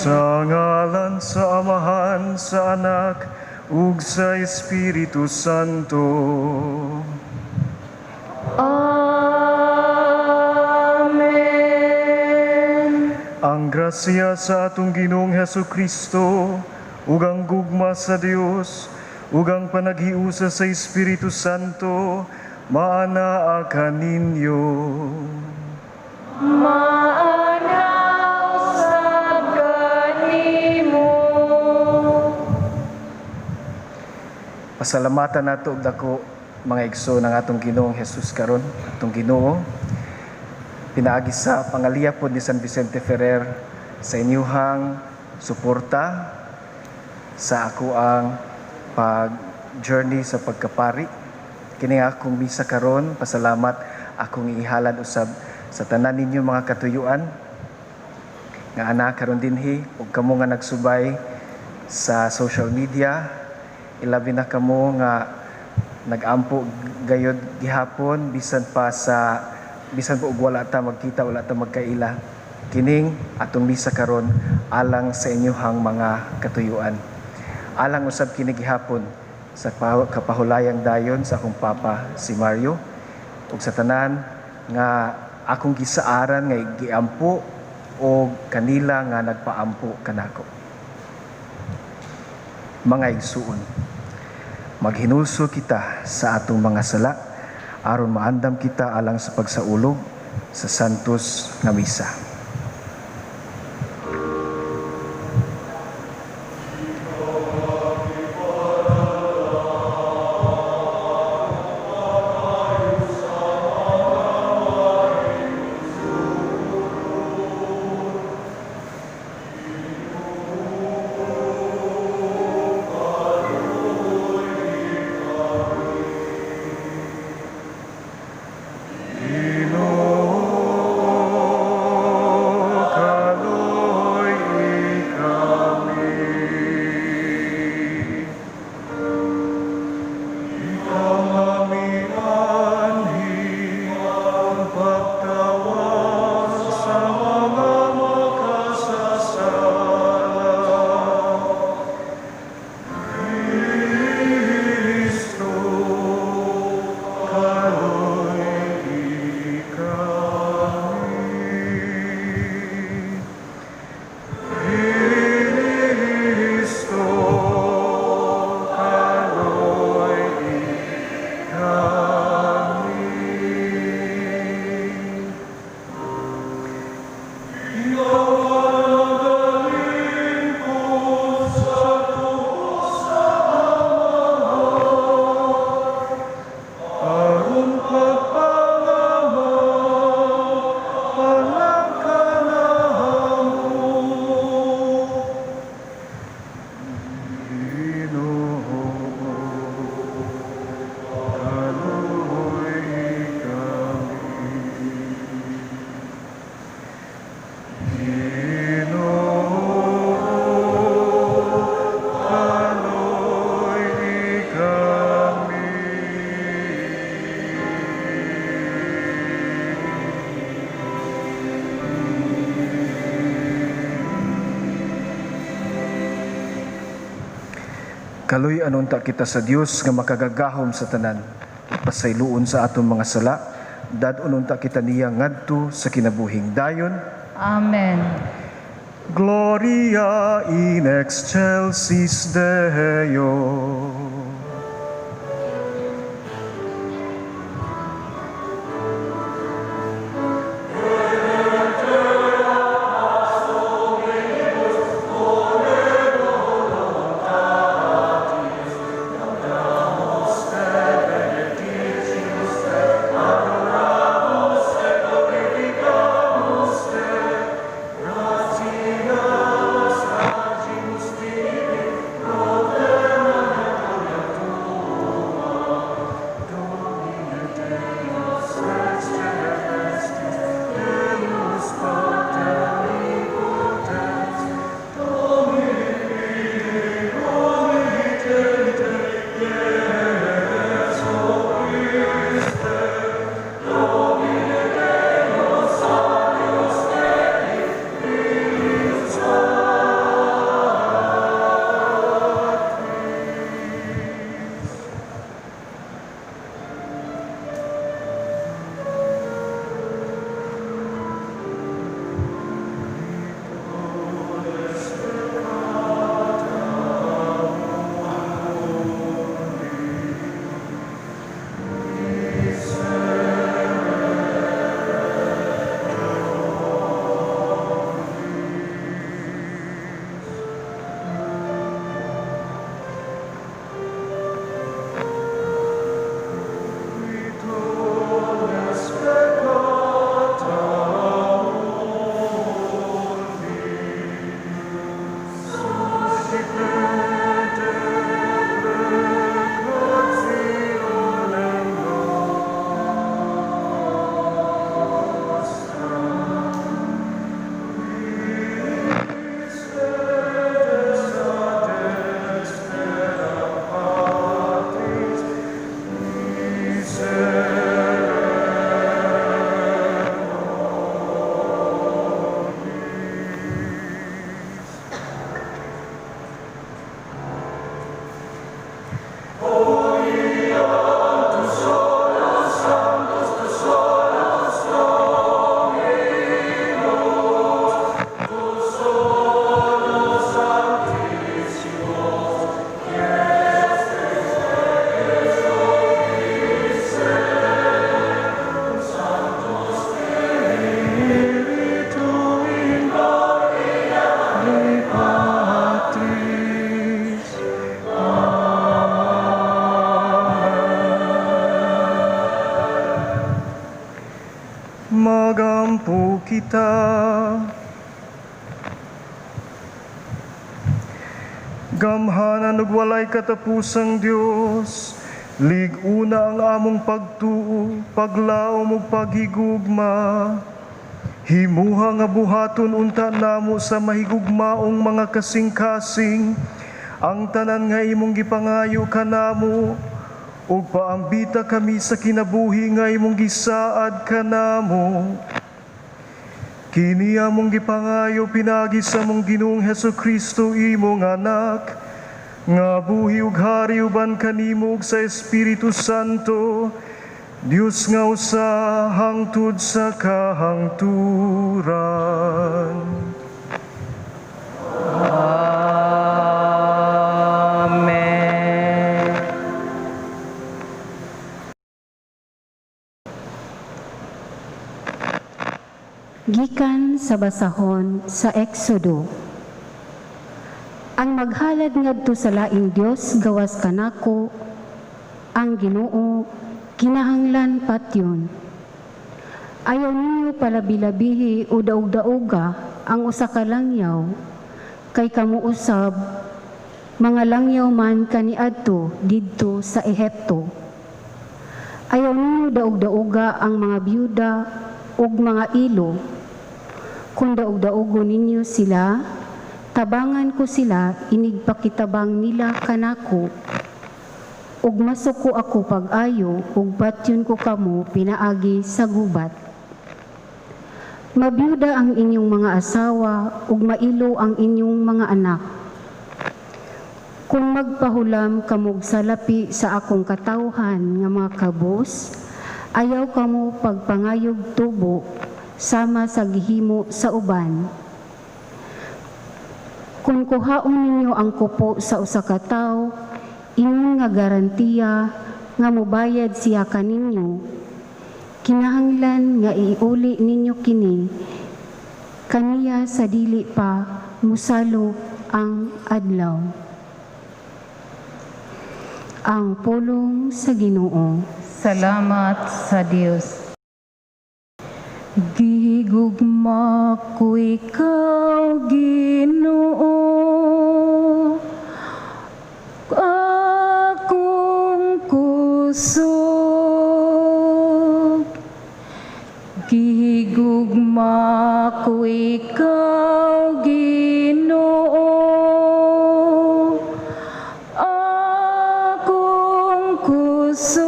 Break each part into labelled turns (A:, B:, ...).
A: Sa ngalan sa Amahan, sa Anak, ug sa Espiritu Santo.
B: Amen.
A: Ang grasya sa atong Ginoong Hesus Kristo, ug ang gugma sa Dios, ug ang panaghiusa sa Espiritu Santo, maanaa kaninyo.
B: Maana usab kanimo.
C: Pasalamatan nato og dako, mga igsoon, ang atong Ginoong Jesus karon, atong Ginoo. Pinaagi sa pangaliya pod ni San Vicente Ferrer sa inyuhang suporta sa ako ang pag journey sa pagkapari. Kini akong misa karon, pasalamat akong ihalad usab sa tanan ninyo mga katuyuan nga ana karon dinhi ug kamo nga nagsubay sa social media, ilabi na kamo nga nagampo gayod gihapon bisan pa og wala ta magkita, wala ta magkaila. Kining atong misa karon alang sa inyohang mga katuyuan, alang usab kini gihapon sa kapahulayang dayon sa akong papa, si Mario, ug sa tanan nga akong gisaaran nga giampo o kanila nga nagpaampo kanako. Mga igsuon, maghinulsol kita sa atong mga sala aron maandam kita alang sa pagsaulog sa Santos nga Misa.
A: Ginoo, kaloy kami. Ikaw nga mianhi ang pagtawag sa mga makasasala. Kristo, kaloy kami. Kristo, kaloy kami. Ikaw ang nagalingkod sa tuo sa Amahan, aron pagpangamaw, alang kanamo. Ginoo, kaloy kami. Ginoo, kaloy kami.
C: Kaluy-an unta kita sa Dios nga makagagahom sa tanan. Pasayloon sa atong mga sala, dad-on unta kita niya ngadto sa kinabuhing dayon.
B: Amen.
A: Gloria in excelsis Deo. kita. Gamhanan ug walay katapusang Dios, lig-una ang among pagtuo, paglaom ug paghigugma. Himuha nga buhaton unta namo sa mahigugmaong mga kasing-kasing ang tanan nga imong gipangayo kanamo, ug paambita kami sa kinabuhi nga imong gisaad kanamo. Kini among gipangayo pinaagi sa among Ginoong Hesukristo, imong anak, nga buhi ug hari uban kanimo ug sa Espiritu Santo, Dios nga usa hangtod sa kahangturan.
B: Amen.
D: Gikan sa basahon sa Exodo. Ang maghalad ngadto sa laing Dios gawas kanako, ang Ginoo, kinahanglan patyon. Ayaw ninyo palabilabihi o daog-daoga ang usa ka langyaw, kay kamo usab mga langyaw man kaniadto didto sa Ehipto. Ayaw ninyo daog-daoga ang mga byuda ug mga ilo. Kung daog-daogo ninyo sila, tabangan ko sila inigpakitabang nila kanako. Ug masuko ako pag-ayo ug patyon ko kamo pinaagi sa gubat. Mabiyuda ang inyong mga asawa ug mailo ang inyong mga anak. Kung magpahulam kamog salapi sa akong katawhan nga mga kabos, ayaw kamo pagpangayog tubo sama sa gihimo sa uban. Kung kuhaon ninyo ang kupo sa usa ka tawo, ingon nga garantiya nga mobayad siya kaninyo, kinahanglan nga iuli ninyo kini kaniya sa dili pa musalo ang adlaw. Ang pulong sa Ginoo.
B: Salamat sa Dios. Gigugma ko ikaw, Ginoo, akong kusog. Gigugma ko ikaw, Ginoo, akong kusog.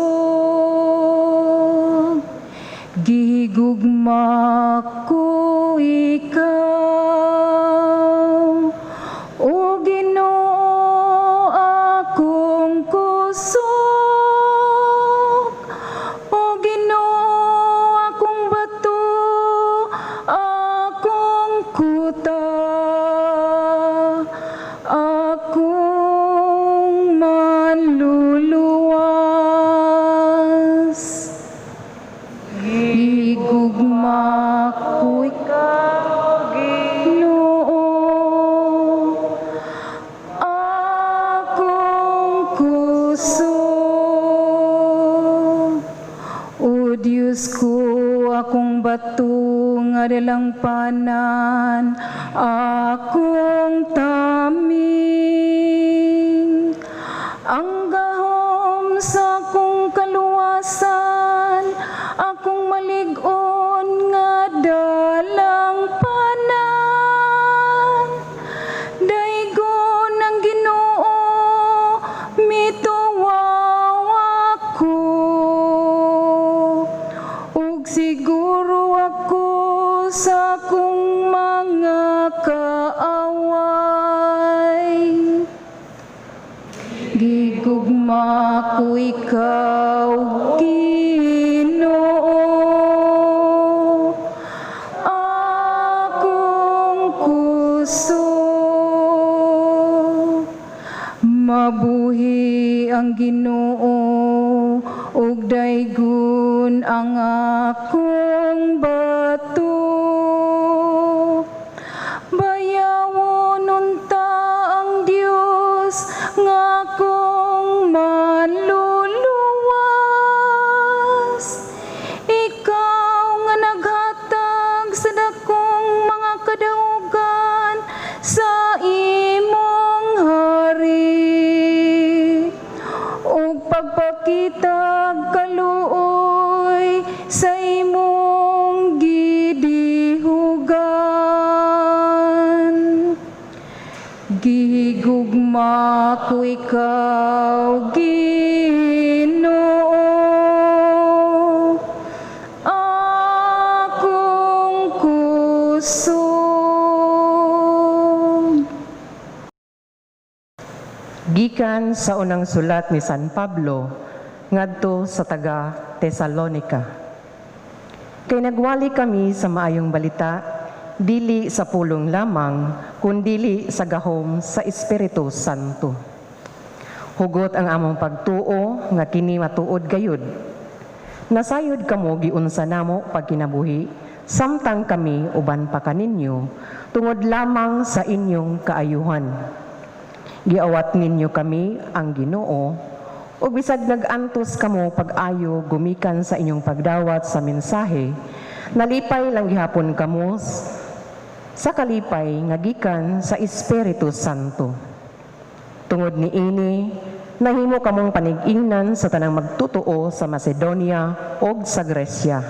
B: Gigugma ko ikaw, o Ginoo, akong kusog. O Ginoo, akong bato, akong kuta, akong manluluwas. Gigugma ko ikaw, Ginoo, akong kusog. O Diyos ko, akong bato nga dalangpanan, akong taming. Ang gahom sa akong kaluwasan, akong malig-on nga dalangpanan. Daygon ang Ginoo, mituwaw ako. Ug siguro ako sa akong mga kaaway. Gigugma ko ikaw, Ginoo, akong kusog. Mabuhi ang Ginoo ug daygon ang akong bato. Bayawon unta ang Dios nga akong manluluwas. Ikaw nga naghatag sa dako Gihigugma ko ikaw, Ginoo, akong kusog.
E: Gikan sa unang sulat ni San Pablo ngadto sa taga Tesalonika. Kay nagwali kami sa maayong balita, dili sa pulong lamang, kundili sa gahom sa Espiritu Santo. Hugot ang among pagtuo nga kini matuod gayud. Nasayod kamo giunsa namo pagkinabuhi, samtang kami uban pa kaninyo, tungod lamang sa inyong kaayuhan. Giawat ninyo kami ang Ginoo, ug bisag nag-antos kamo pag-ayo gumikan sa inyong pagdawat sa mensahe, nalipay lang gihapon kamo sa kalipay nga gikan sa Espiritu Santo. Tungod niini, nahimo kamong panig-ingnan sa tanang magtutoo sa Macedonia ug sa Gresya.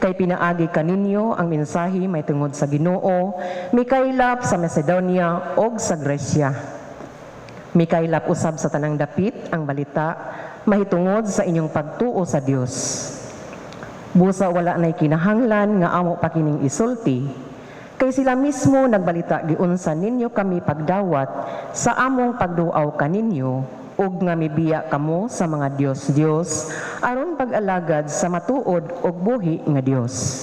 E: Kay pinaagi kaninyo ang mensahe may tungod sa Ginoo, mikaylap sa Macedonia ug sa Gresya. Mikaylap usab sa tanang dapit ang balita mahitungod sa inyong pagtuo sa Dios. Busa wala nay kinahanglan nga amo pa kining isulti, kay sila mismo nagbalita giunsa ninyo kami pagdawat sa among pagduaw kaninyo ug nga mibiya kamo sa mga Dios-Dios aron pag-alagad sa matuod ug buhi nga Dios.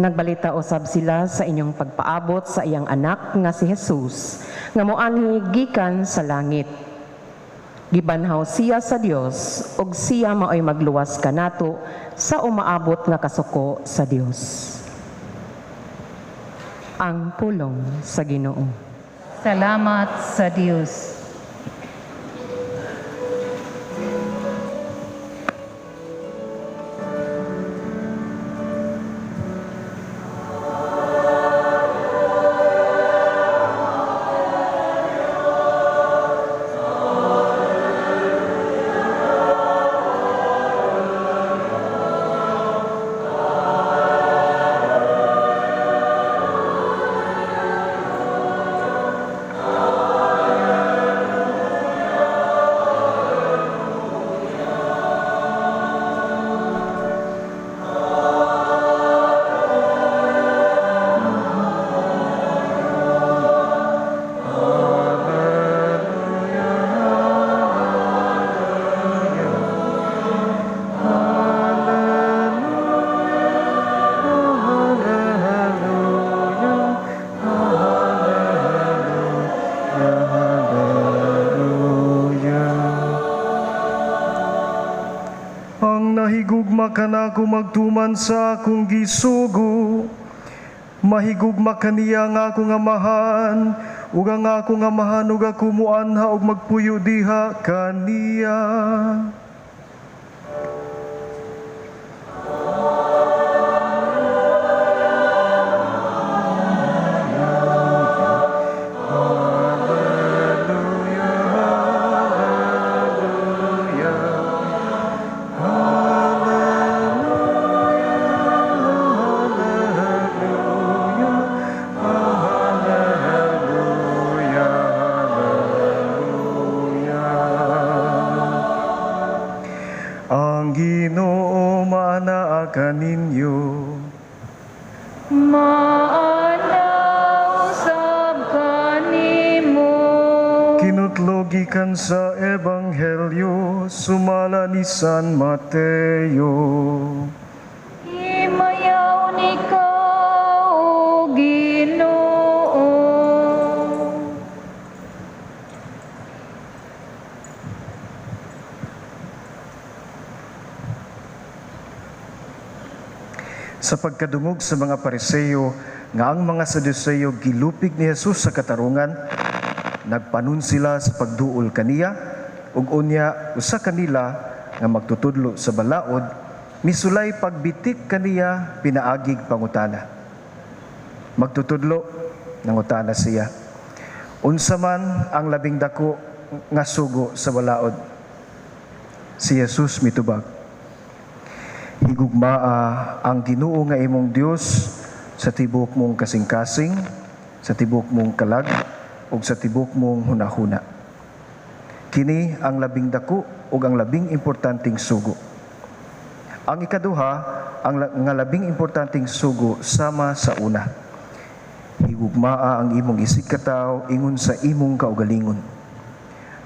E: Nagbalita usab sila sa inyong pagpaabot sa iyang anak nga si Jesus, nga moanhi gikan sa langit. Gibanhaw siya sa Dios ug siya maoy magluwas kanato sa umaabot nga kasuko sa Dios. Ang pulong sa Ginoo.
B: Salamat sa Dios.
A: Nahigugma kanako magtuman sa akong gisugo, mahigugma kaniya nga akong amahan, ug ang akong amahan ug ako muanha ug magpuyo diha kaniya. Gikan sa Ebanghelyo sumala ni San Mateo.
B: Himayaw ikaw, O Ginoo.
A: Sa pagkadungog sa mga Pariseo nga ang mga Saduceo gilupig ni Jesus sa katarungan, nagpanon sila sa pagduol kaniya, ug unya usa kanila nga magtutudlo sa balaod misulay pagbitik kaniya pinaagig pangutana. Magtutudlo, nangutana siya, unsa man ang labing dako nga sugo sa balaod? Si Jesus mitubag, higugmaa ang Ginoo nga imong Dios sa tibuok mong kasing-kasing, sa tibuok mong kalag, ug sa tibok mong hunahuna. Kini ang labing dako ug ang labing importanteng sugo. Ang ikaduha, ang nga labing importanteng sugo sama sa una: Higugmaa ang imong isigkatawo ingon sa imong kaugalingon.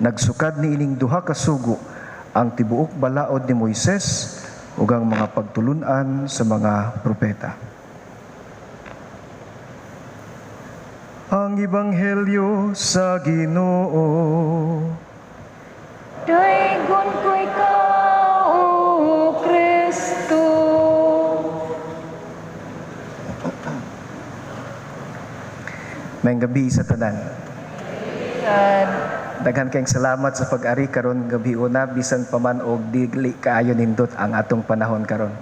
A: Nagsukad niining duha ka sugo ang tibuok balaod ni Moises ug ang mga pagtulun-an sa mga propeta. Ang Ebanghelyo sa Ginoo.
B: Daygon ko ikaw, O Kristo.
C: Maayong gabi sa tanan.
B: God.
C: Daghan kayong salamat sa pag-ari karon gabi una, bisan pa man og dili kaayo nindot ang atong panahon karon.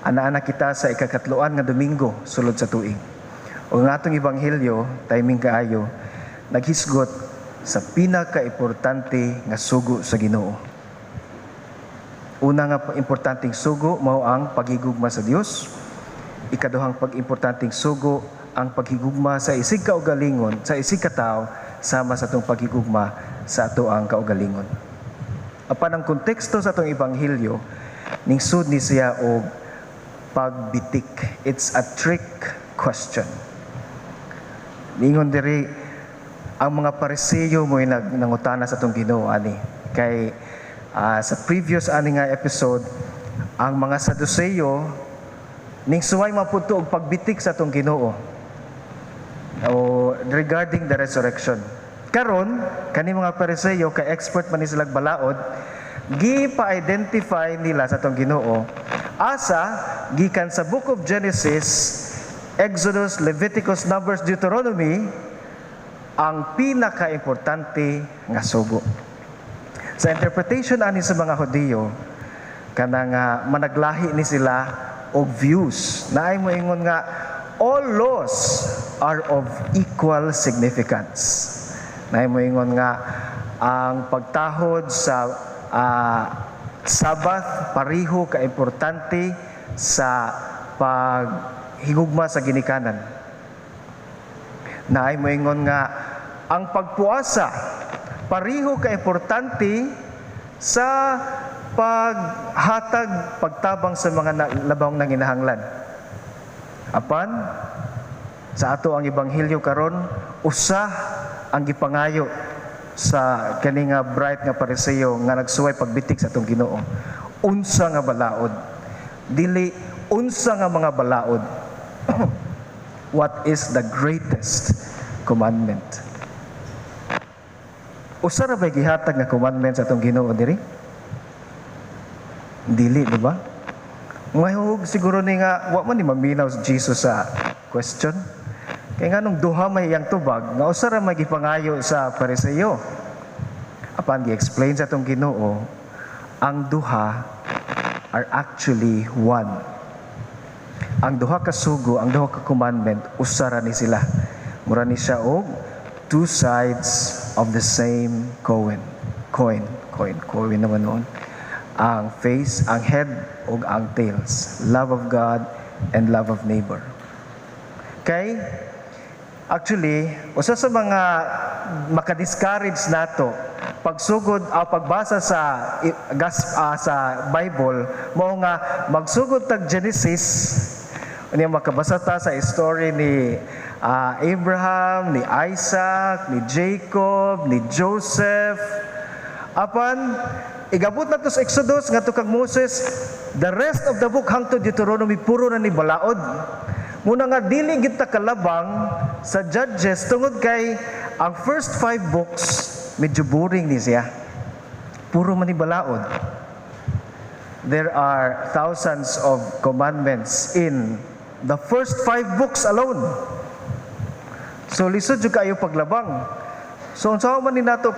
C: Ana-ana kita sa ikakatloan nga Domingo sulod sa tuig. Ug ang atong ebanghelyo, timing kaayo, naghisgot sa pinakaimportante nga sugo sa Ginoo. Una nga importanteng sugo mao ang paghigugma sa Dios. Ikaduhang pag-importanteng sugo ang paghigugma sa isig kaugalingon, sa isig katawo, sama sa atong paghigugma sa ato ang kaugalingon. Apan ang konteksto sa atong ebanghelyo, ningsud ni siya og pagbitik. It's a trick question. Ningon diri ang mga Pariseyo mo'y nangutana sa atong Ginoo ani. Kay sa previous ani nga episode, ang mga Saduceo ning suway mapunto og pagbitik sa atong Ginoo o regarding the resurrection. Karon, kani mga Pariseo kay expert man ni silag balaod, gi-pa-identify nila sa atong Ginoo asa gikan sa Book of Genesis, Exodus, Leviticus, Numbers, Deuteronomy ang pinakaimportante nga sugo. Sa interpretation ani sa mga Hudiyo, kana nga managlahi ni sila og views. Naay mo ingon nga all laws are of equal significance. Naay mo ingon nga ang pagtahod sa Sabbath pareho ka importante sa paghigugma sa ginikanan. Naay mo ingon nga ang pagpuasa pareho ka importante sa paghatag, pagtabang sa mga labang nanginahanglan. Apan sa ato ang ebanghelyo karon, usa ang gipangayo sa kani nga bright nga Pariseo nga nagsuway pagbitik sa atong Ginoo. Unsa nga balaod? Dili unsa nga mga balaod. What is the greatest commandment? Usa ra bay gihatag nga commandment sa atong Ginoo diri? Dili, di ba? Mahug siguro ni nga wa man ni maminaw si Jesus sa question. Kay nganong duha may iyang tubag nga usa ra may gipangayo sa Pariseo. Apan gi-explain sa atong Ginoo, ang duha are actually one. Ang duha ka sugo, ang duha ka commandment, usa ra ni sila. Mura ni siya og two sides of the same coin. Coin, coin, coin naman noon. Ang face, ang head, ug ang tails. Love of God and love of neighbor. Kay, actually, usa sa mga makadiscourage nato pagsugod o pagbasa sa sa Bible mao nga magsugod tag Genesis, unya makabasa ta sa story ni Abraham, ni Isaac, ni Jacob, ni Joseph. Apan igabot na to sa Exodus ngadto kang Moses, the rest of the book hangtod Deuteronomy puro na ni balaod. Muna nga dili gid ta kalabang sa Judges tungod kay ang first 5 books medyo boring ni siya. Puro man ni balaod. There are thousands of commandments in the first 5 books alone. So lisod jud kaayo paglabang. So unsa man ni nato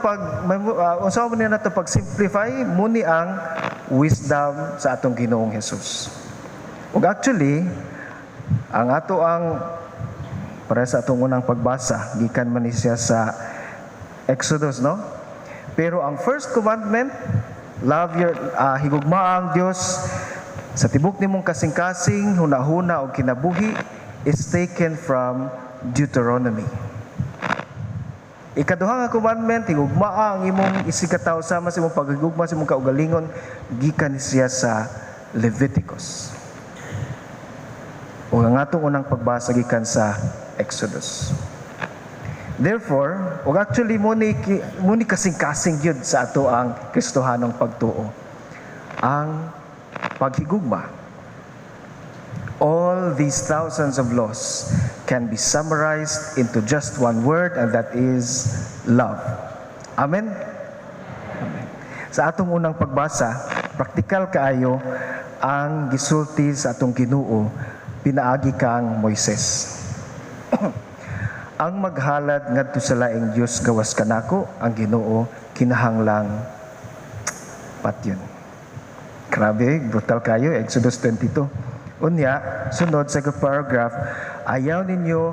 C: pag simplify muni ang wisdom sa atong Ginoong Hesus. Ug actually ang ato ang para sa atong unang pagbasa gikan man ni siya sa Exodus, no? Pero ang first commandment, love your higugma ang Dios sa tibok nimong kasing-kasing, hunahuna o kinabuhi, is taken from Deuteronomy. Ikaduha nga commandment, higugmaa ang imong isigkatawo sama sa imong paghigugma sa imong kaugalingon, gikan siya sa Leviticus. Ug ang atong unang pagbasa gikan sa Exodus. Therefore, ug actually mo ni kasing-kasing gyud sa ato ang Kristohanong pagtuo. Ang paghigugma. All these thousands of laws can be summarized into just one word, and that is love. Amen? Amen. Sa atong unang pagbasa, praktikal kaayo ang gisulti sa atong Ginoo pinaagi kang Moises. "Ang maghalad ngadto sa laing Dios gawas kanako, ang Ginoo, kinahanglang patyon." Grabe, brutal kayo, Exodus 22. Unya, sunod sa paragraph, "Ayaw ninyo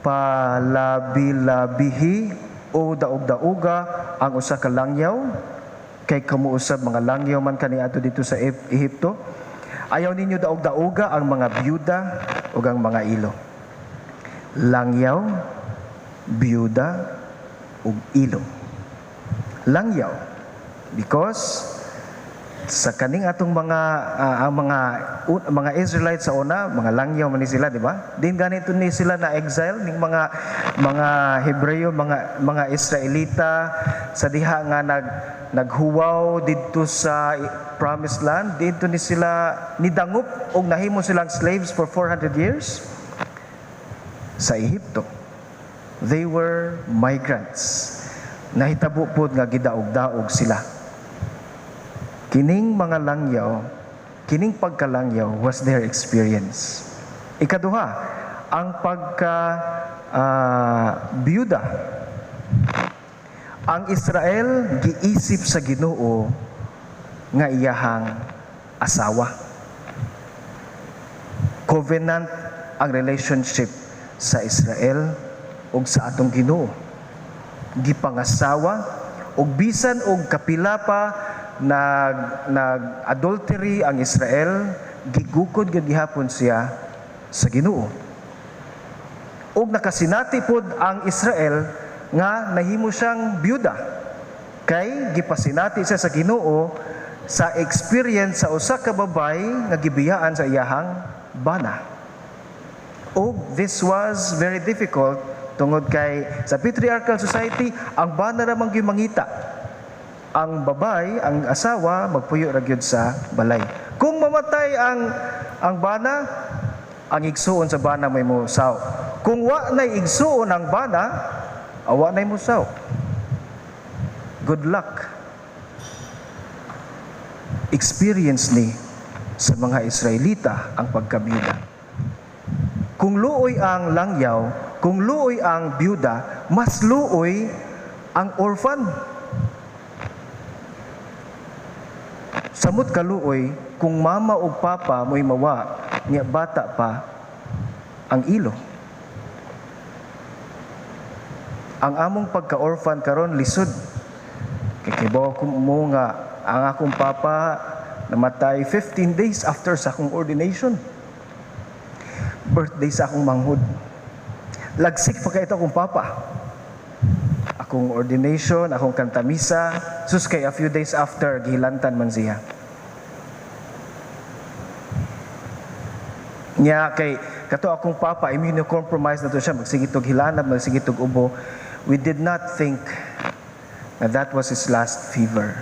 C: palabi-labihi o daog-daoga ang usa ka langyaw," kay kamo usab mga langyaw man kaniadto dito sa Ehipto. "Ayaw ninyo daog-daoga ang mga byuda ug ang mga ilo." Langyaw, byuda, ug ilo. Langyaw because sa kaning atong mga ang mga Israelites sa una, mga langyaw man ni sila, di ba? Din ganito ni sila na exile ning mga Hebreo, mga Israelita sa diha nga naghuwaw didto sa Promised Land, didto ni sila nidangop og nahimo silang slaves for 400 years sa Ehipto. They were migrants. Nahitabo pod nga gidaog-daog sila. Kining mga langyaw, kining pagkalangyaw was their experience. Ikaduha, ang pagka byuda. Ang Israel giisip sa Ginoo nga iyahang asawa. Covenant ang relationship sa Israel ug sa atong Ginoo. Gipangasawa ug bisan og kapila pa nag adultery ang Israel, gigukod gyud gihapon siya sa Ginoo. Ug nakasinati pod ang Israel nga nahimo siyang byuda kay gipasinati siya sa Ginoo sa experience sa usa ka babay nga gibiyaan sa iyahang bana. Ug this was very difficult tungod kay sa patriarchal society, ang bana ra man gyud mangita. Ang babay, ang asawa, magpuyo ra gyud sa balay. Kung mamatay ang bana, ang igsuon sa bana may mosaw. Kung wa nay igsuon ang bana, awa nay mosaw. Good luck. Experience ni sa mga Israelita ang pagkabiyuda. Kung luoy ang langyaw, kung luoy ang byuda, mas luoy ang orphan. Samot kaluoy kung mama o papa mo'y mawa, niya bata pa ang ilo. Ang among pagka-orphan karon lisod. Kay kibaw ko mo nga ang akong papa namatay 15 days after sa akong ordination. Birthday sa akong manghud. Lagsik pa kay ito akong papa. Akong ordination, akong kantamisa, sus kay a few days after, gihilantan man siya. Nya kay kato akong papa, immunocompromised na to siya, magsigitog hilanab, magsigitog ubo. We did not think that that was his last fever.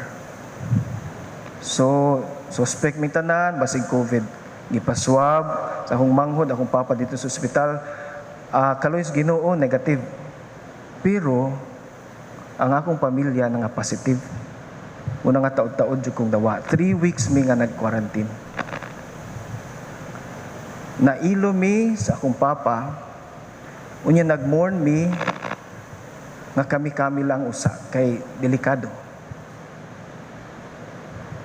C: So, suspect mi tanan, basig COVID. Gipaswab sa akong manghod, akong papa dito sa ospital. Kaloy sa Ginoo, negative. Pero, ang akong pamilya nga positive. Una nga taod-taod jud kong dawa. 3 weeks mi nga nag-quarantine. Nailo mi sa akong papa. Unya nag-mourn mi nga kami-kami lang usa kay delikado.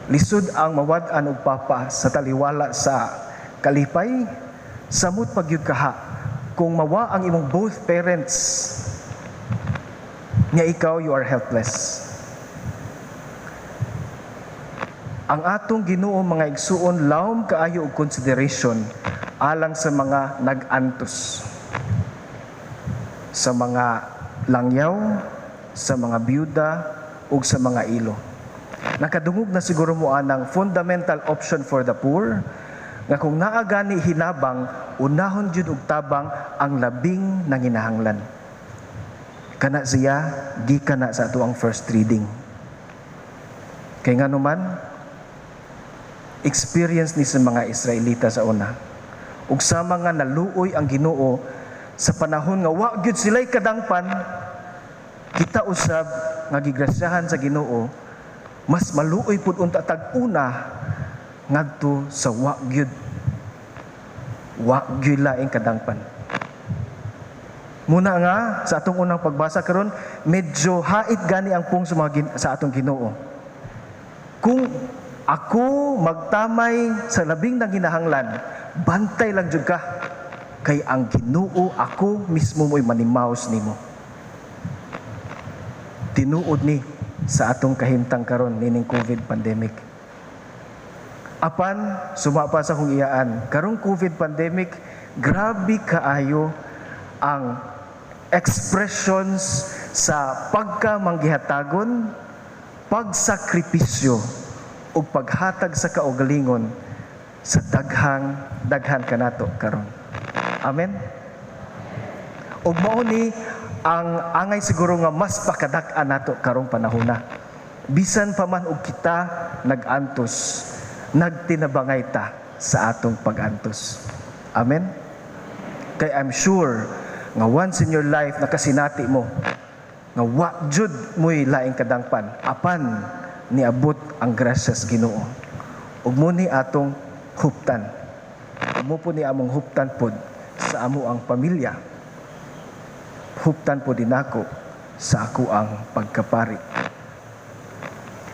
C: Lisod ang mawad-an og papa sa taliwala sa kalipay, samot pagyud kaha kung mawa ang imong both parents nya ikaw, you are helpless. Ang atong Ginoo, mga igsuon, lawom kaayo og consideration alang sa mga nag-antos, sa mga langyaw, sa mga byuda ug sa mga ilo. Nakadungog na siguro mo anang fundamental option for the poor nga kung naa gani hinabang, unahon jud og tabang ang labing nanginahanglan. Kana siya gikan na sa ato ang first reading. Kay ngano man, experience ni sa mga Israelita sa una. Ug sama nga naluoy ang Ginoo sa panahon nga wa gyud sila'y kadangpan, kita usab nga gigrasyahan sa Ginoo, mas maluoy pud unta tag una ngadto sa wa gyud laing kadangpan. Muna nga sa atong unang pagbasa karon, medyo hait gani ang pung sa atong Ginoo. Kung ako magtamay sa labing nanginahanglan, bantay lang jud ka kay ang Ginoo ako mismo mo'y manimaos nimo. Tinuod ni sa atong kahimtang karon nining COVID pandemic. Apan suma pa sa akong iyaan, karong COVID pandemic, grabe kaayo ang expressions sa pagkamanggihatagon, pagsakripisyo ug paghatag sa kaugalingon sa daghang daghan kanato karon. Amen. Ug mao ni ang angay siguro nga mas pakadak-an nato karong panahona. Bisan pa man og kita nag-antos, nagtinabangay ta sa atong pag-antos. Amen. Kay I'm sure nga once in your life nakasinati mo nga wa jud mo'y laing kadangpan apan niabot ang grasya sa Ginoo. Ug mo ni atong huptan. Ug mo po ni among huptan pod sa amo ang pamilya. Huptan po din ako sa ako ang pagkapari.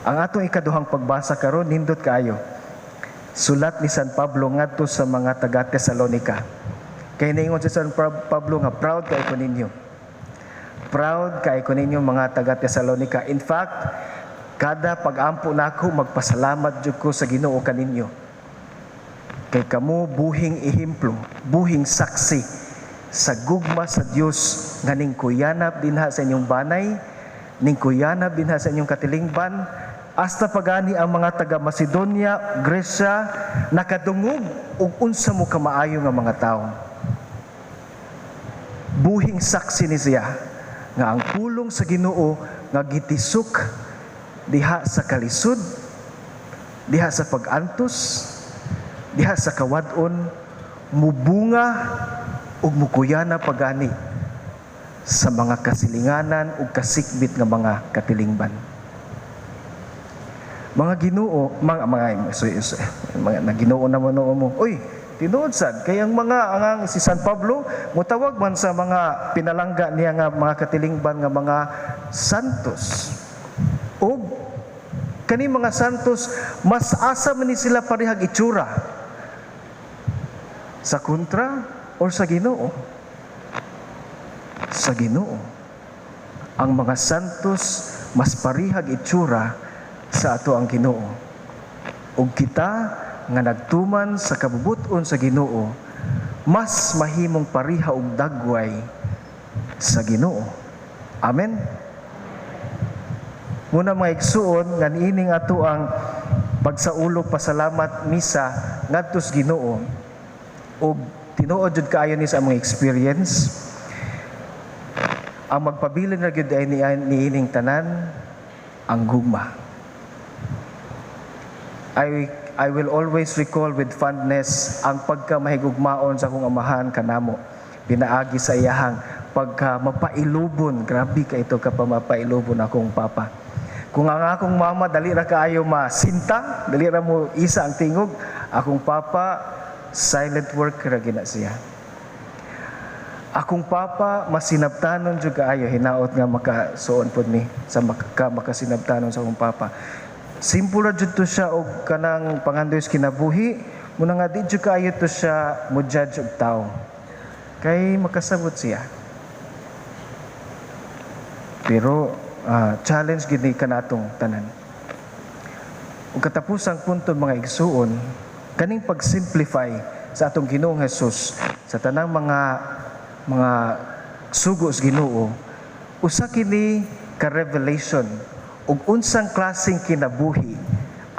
C: Ang atong ikaduhang pagbasa karon, nindot kaayo. Sulat ni San Pablo ngadto sa mga taga Tesalonica. Kay niingon si San Pablo nga proud kay ko ninyo. Proud kay ko ninyo, mga taga Tesalonica. In fact, kada pag-ampo nako, magpasalamat jud ko sa Ginoo kaninyo. Kay kamo buhing ehemplo, buhing saksi sa gugma sa Dios nga ningkuyanap dinha sa inyong banay, ningkuyanap dinha sa inyong katilingban, hasta pagani ang mga taga Macedonia, Gresya, nakadungog og unsa mo kamaayo nga mga tawo. Buhing saksi ni siya nga ang pulong sa Ginoo nga gitisok diha sa kalisod, diha sa pag-antos, diha sa kawad-on, mubunga ug mukuyana pagani sa mga kasilinganan ug kasikbit nga mga katilingban. Mga Ginoo, mga sorry, sorry, mga naginoo naman noo mo. Uy, tinuod sad kay ang mga ang si San Pablo mutawag man sa mga pinalangga niya nga mga katilingban nga mga santos. Ug kani mga santos, mas asa man ni sila parehag itsura? Sa kontra or sa Ginoo? Sa Ginoo. Ang mga santos mas parihag itsura sa ato ang Ginoo. Ug kita nga nagtuman sa kabubut-on sa Ginoo, mas mahimong pariha og dagway sa Ginoo. Amen. Muna, mga igsuon, nga niining ato ang pagsaulog pasalamat misa ngadto sa Ginoo, ug tinuod jud kaayo ni sa among experience, ang magpabilin ra gyud ay niining tanan ang gugma. I will always recall with fondness ang pagka mahigugmaon sa akong amahan kanamo pinaagi sa iyahang pagka mapailubon. Grabe ka ito ka pa mapailubon akong papa. Kung ang akong mama dali ra kaayo masinta, dali ra mo isa ang tingog, akong papa silent worker ra gina siya. Akong papa masinabtanon jud kaayo. Hinaot nga makasuon pod mi sa makasinabtanon sa akong papa. Simple ra jud to siya og kanang pangandoy sa kinabuhi. Muna nga di jud kaayo to siya mo judge og tawo kay makasabot siya. Pero challenge gid ni kanatong tanan. Ug katapusang punto, mga igsuon, kaning pag-simplify sa atong Ginoong Jesus sa tanang mga sugo sa Ginoo, usa kini ka revelation ug unsang klaseng kinabuhi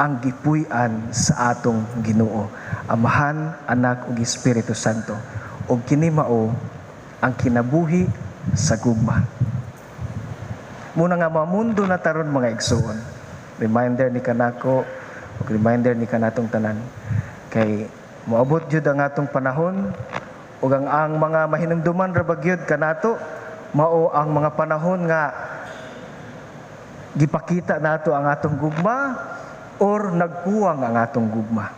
C: ang gipuy-an sa atong Ginoo, Amahan, Anak ug Espiritu Santo. Ug kini mao ang kinabuhi sa gugma. Muna nga mamundo na taron, mga igsuon. Reminder ni kanako ug reminder ni kanatong tanan kay moabot jud ang atong panahon ug ang mga mahinumduman ra ba gyud kanato mao ang mga panahon nga gipakita nato ang atong gugma or nagkuwang ang atong gugma.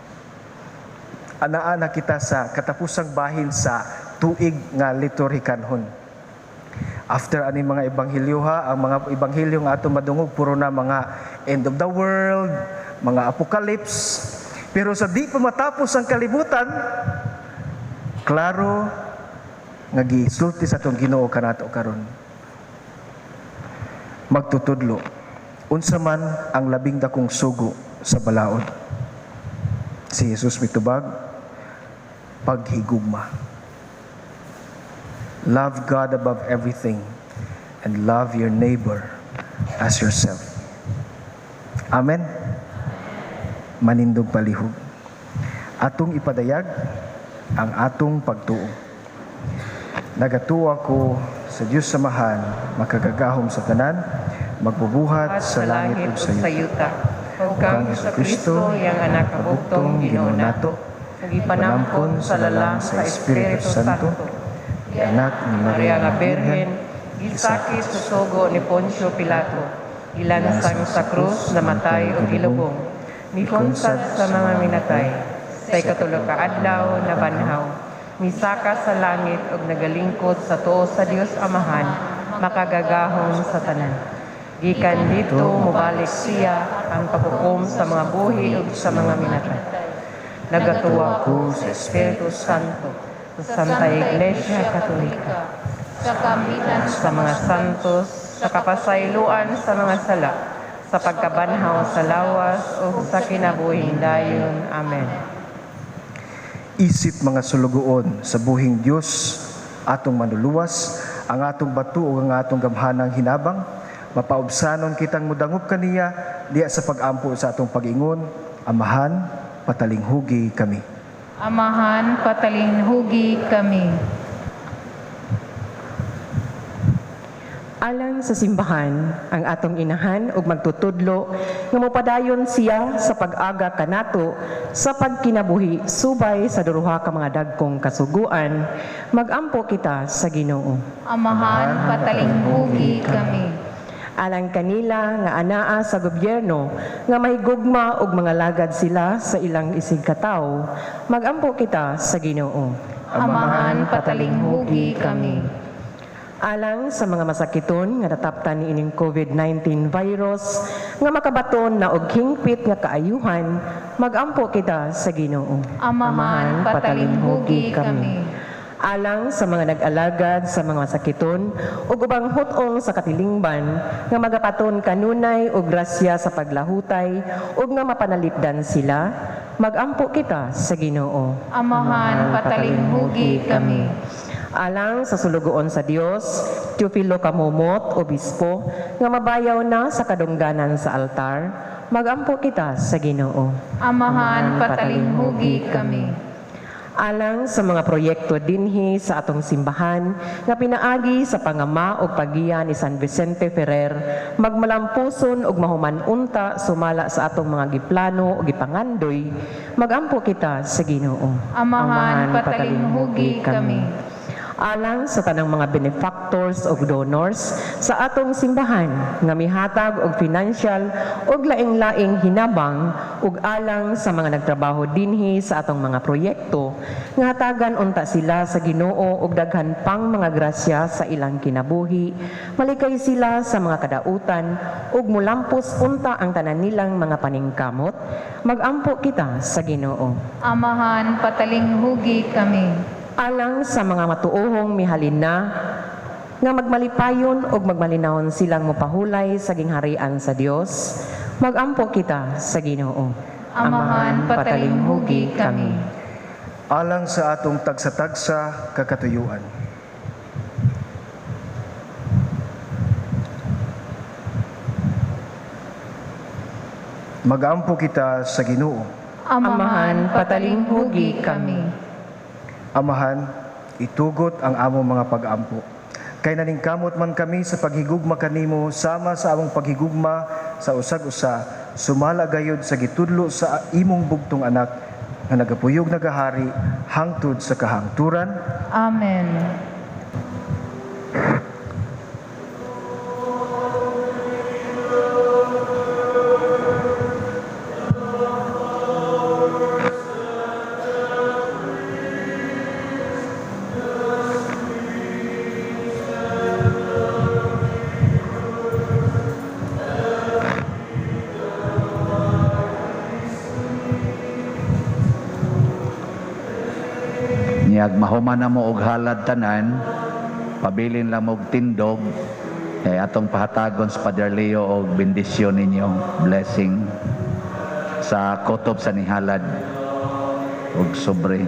C: Anaa na kita sa katapusang bahin sa tuig nga liturhikanhon. After ani mga ebanghelyo ha, ang mga ebanghelyo nga atong madungog puro na mga end of the world, mga apocalypse. Pero sa di pa matapos ang kalibutan, klaro nga gisulti sa atong Ginoo kanato karon. Magtutudlo, unsa man ang labing dakong sugo sa balaod? Si Jesus mitubag, paghigugma. Love God above everything and love your neighbor as yourself. Amen. Manindog palihog. Atong ipadayag ang atong pagtuo. Nagatuo ako sa Dios Amahan, makagagahom sa tanan, magbubuhat sa langit ug sa
E: sa
C: yuta.
E: Yuta. Ug kang Kristo, iyang anak nga bugtong Ginoo nato, gipanampon sa lalang sa Espiritu Santo,
C: Anak ni
E: Maria nga Birhen, gisakit sa sugo ni Poncio Pilato, gilansang sa krus, namatay ug gilubong, mikunsad sa mga minatay, sa ikatulo ka adlaw nabanhaw, misaka sa langit ug nagalingkod sa tuo sa Dios Amahan, makagagahom sa tanan. Gikan didto mobalik siya ang paghukom sa mga buhi ug sa mga minatay. Nagatuo ako sa Espiritu Santo, sa Santa Iglesia Katolika,
B: sa kapitan
E: sa mga santos, sa kapasayloan sa mga sala, sa pagkabanhaw sa lawas ug sa kinabuhing dayon. Amen.
C: Isip mga sulugoon sa buhing Dios, atong manluluwas, ang atong bato ug ang atong gamhanang hinabang, mapaubsanon kitang mudangop kaniya diya sa pag-ampo sa atong pag-ingon, Amahan, patalinghugi kami.
B: Amahan, patalinghugi kami.
E: Alang sa simbahan, ang atong inahan ug magtutudlo nga mopadayon siya sa pag-aga kanato sa pagkinabuhi subay sa duha ka mga dagkong kasuguan, magampo kita sa Ginoo.
B: Amahan, patalinghugi kami.
E: Alang kanila nga anaa sa gobyerno nga mahigugma og mga lagad sila sa ilang isigkatawo, magampo kita sa Ginoo.
B: Amahan, patalinghugi kami.
E: Alang sa mga masakiton nga nataptan niining COVID-19 virus nga makabaton na og hingpit nga kaayuhan, magampo kita sa Ginoo.
B: Amahan, patalinghugi kami.
E: Alang sa mga nag-alagad sa mga masakiton ug ubang hut-ong sa katilingban nga magapaton kanunay og grasya sa paglahutay ug nga mapanalipdan sila, magampo kita sa Ginoo.
B: Amahan, patalinghugi kami.
E: Alang sa sulugoon sa Dios, Teofilo Camomot, Obispo, nga mabayaw na sa kadungganan sa altar, magampo kita sa Ginoo.
B: Amahan, patalinghugi kami.
E: Alang sa mga proyekto dinhi sa atong simbahan nga pinaagi sa pangama og paggiya ni San Vicente Ferrer, magmalampuson og mahuman unta sumala sa atong mga giplano ug gipangandoy, magampo kita sa Ginoo.
B: Amahan, patalinghugi kami.
E: Alang sa tanang mga benefactors ug donors sa atong simbahan nga mihatag og financial ug laing-laing hinabang ug alang sa mga nagtrabaho dinhi sa atong mga proyekto nga hatagan unta sila sa Ginoo og daghan pang mga grasya sa ilang kinabuhi, malikay sila sa mga kadautan ug mulampos unta ang tanan nilang mga paningkamot, magampo kita sa Ginoo.
B: Amahan, patalinghugi kami.
E: Alang sa mga matuohong mihalin na nga magmalipayon ug magmalinahon silang mopahulay sa gingharian sa Dios, magampo kita sa Ginoo.
B: Amahan, patalinghugi kami.
C: Alang sa atong tagsa-tagsa kakatuyuan. Magampo kita sa Ginoo.
B: Amahan, patalinghugi kami.
C: Amahan, itugot ang among mga pag-ampo. Kay naningkamot man kami sa paghigugma kanimo sama sa among paghigugma sa usag-usa, sumala gayod sa gitudlo sa imong bugtong anak nga nagapuyog nagahari hangtod sa kahangturan.
B: Amen.
F: Niyag mahuman na mo og halad tanan, pabilin lang og tindog, kay atong pahatagon sa Padre Leo og bendisyon ninyo, blessing sa kutob sa nihalad og sobre.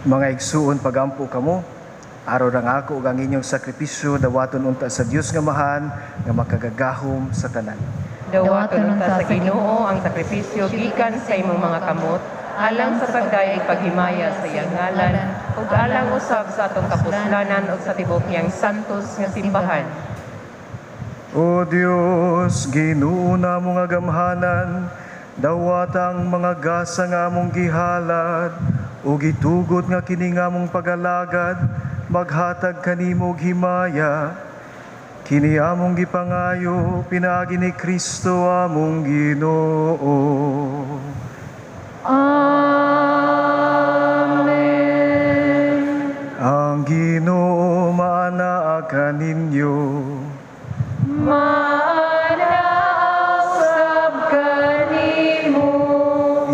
C: Mga igsuon, pagampo kamo, araw rang ako ug ang inyong sakripisyo dawaton unta sa Dios nga Amahan nga makagagahom sa tanan.
E: Dawaton unta sa Ginoo ang sakripisyo gikan sa imong mga kamot Alang sa pagdayeg paghimaya sa iyang ngalan ug alang usab sa atong kapuslanan ug sa tibuok niyang santos nga simbahan.
A: O Dios, Ginoo namo nga gamhanan, dawata ang mga gasa nga among gihalad ug gitugot nga kini nga among pagalagad maghatag kanimo og himaya. Kini among gipangayo pinaagi ni Kristo among Ginoo.
B: Amen.
A: Ang Ginoo maanaa kaninyo.
B: Maana usab kanimo.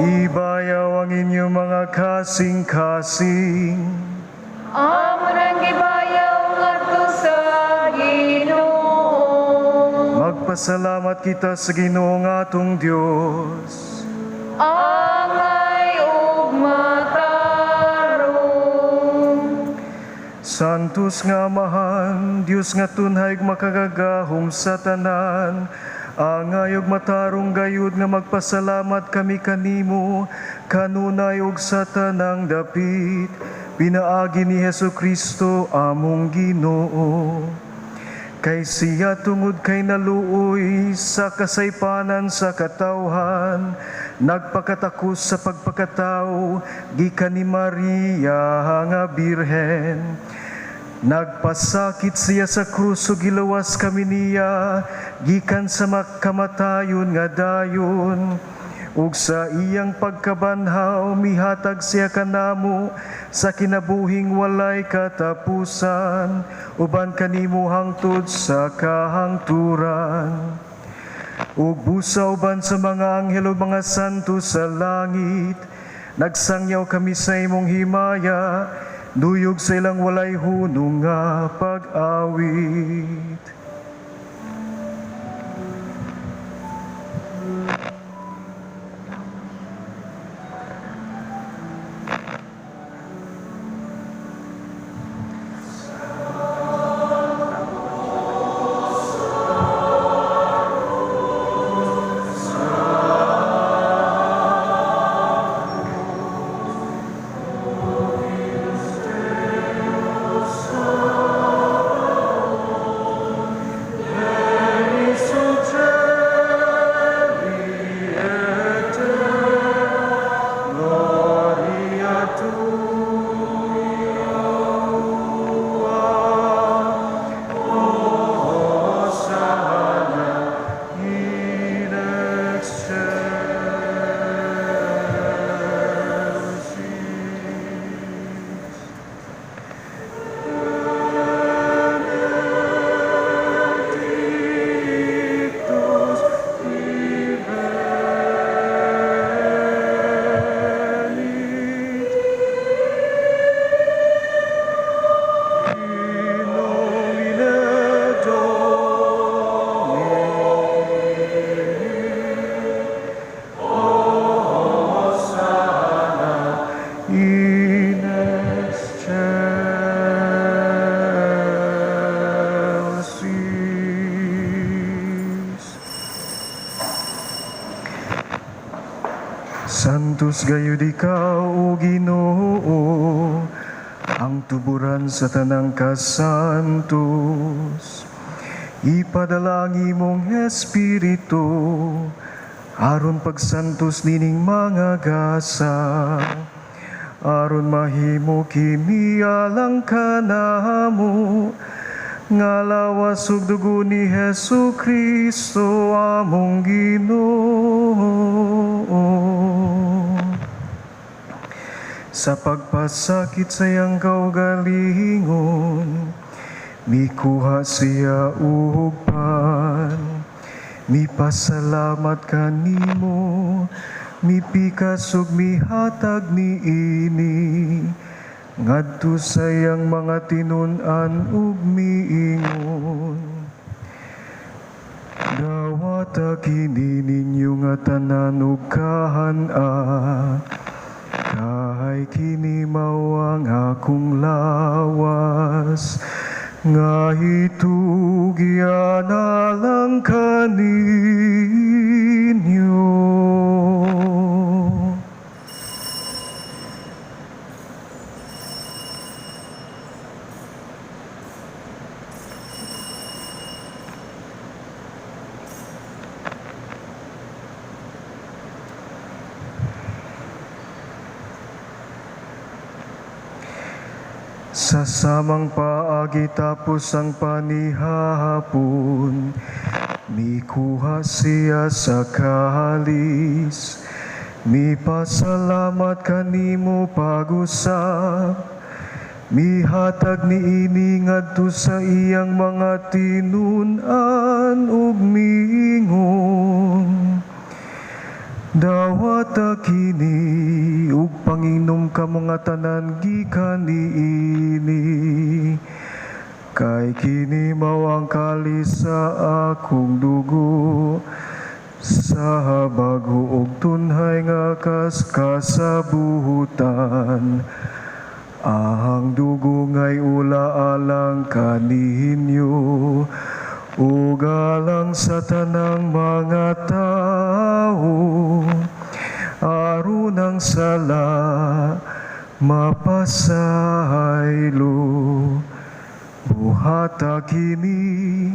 A: Ibayaw ang inyong mga kasing-kasing.
B: Amo nang gibayaw ngadto sa Ginoo.
A: Magpasalamat kita sa Ginoo nga atong Dios.
B: Angay ug matarong.
A: Santos nga Amahan, Dios nga tunhay ug makagagahom sa tanan, angay ug matarong gayud nga magpasalamat kami kanimo kanunay ug sa tanang dapit, pinaagi ni Hesus Kristo among Ginoo. Kay siya tungod kay naluoy sa kasaypanan sa katawhan, nagpakatakos sa pagpakatao, gikan ni Maria nga Birhen. Nagpasakit siya sa krus ug gilawas kami niya, gikan sa kamatayon nga dayon. Ug sa iyang pagkabanhaw, mihatag siya kanamo sa kinabuhing walay katapusan, uban kanimo hangtod sa kahangturan. Ug busa uban sa mga anghel ug mga santo sa langit, nagsangyaw kami sa imong himaya, duyog sa ilang walay hunong nga pag-awit. Santos gayud ikaw, O Ginoo, ang tuburan sa tanang kasantos. Ipadala ang imong Espiritu, aron pagsantos nining mga gasa, aron mahimo kini alang kanamo, nga lawas ug dugo ni Hesus Kristo among Ginoo. Sa pagpasakit sa iyang kaugalingon, mikuha siya og pan, mipasalamat kanimo, mipikas ug mihatag niini, ngadto sa iyang mga tinun-an ug miingon. Dawata kini ninyo nga tanan ug kahan-a, kay kini mao ang akong lawas, nga hitugyan alang kaninyo. Sa samang paagi tapos ang panihapon, mikuha siya sa kalis. Mipasalamat kanimo pag-usab, mihatag niini ngadto sa iyang mga tinun-an ug miingon: "Dawata kini ug panginom kamo nga tanan gikan niini, kay kini mao ang kalis sa akong dugo sa bago ug tunhay nga kasabutan. Ang dugo nga'y ula alang kaninyo ug alang sa tanang mga tao, aron ang sala mapasaylo. Buhata kini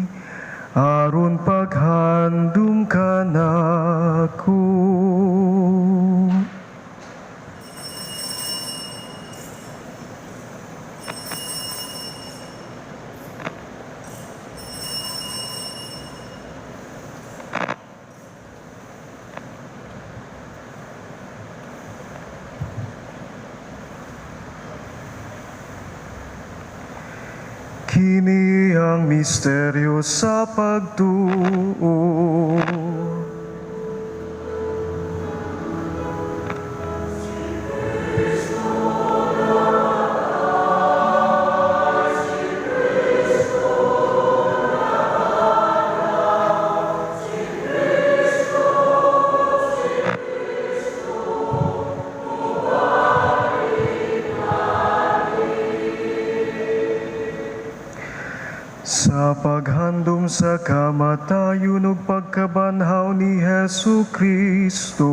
A: aron paghandom kanako." Kini ang misteryo sa pagtuo. Sa paghandom sa kamatayon ug pagkabanhaw ni Hesu Kristo,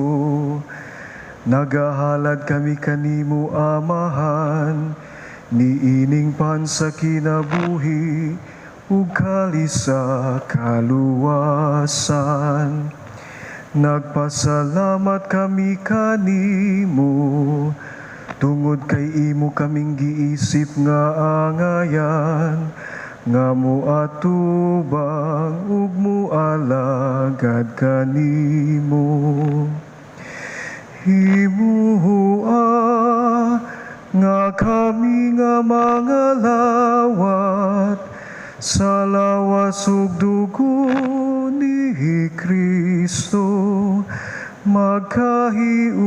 A: nagahalad kami kanimo, Amahan, niining pan sa kinabuhi ug kalis sa kaluwasan. Nagpasalamat kami kanimo tungod kay imo kaming giisip nga angayan nga muatubang ug mualagad kanimo. Himuha nga kami nga mga lawat sa lawas ug dugo ni Kristo magkahiusa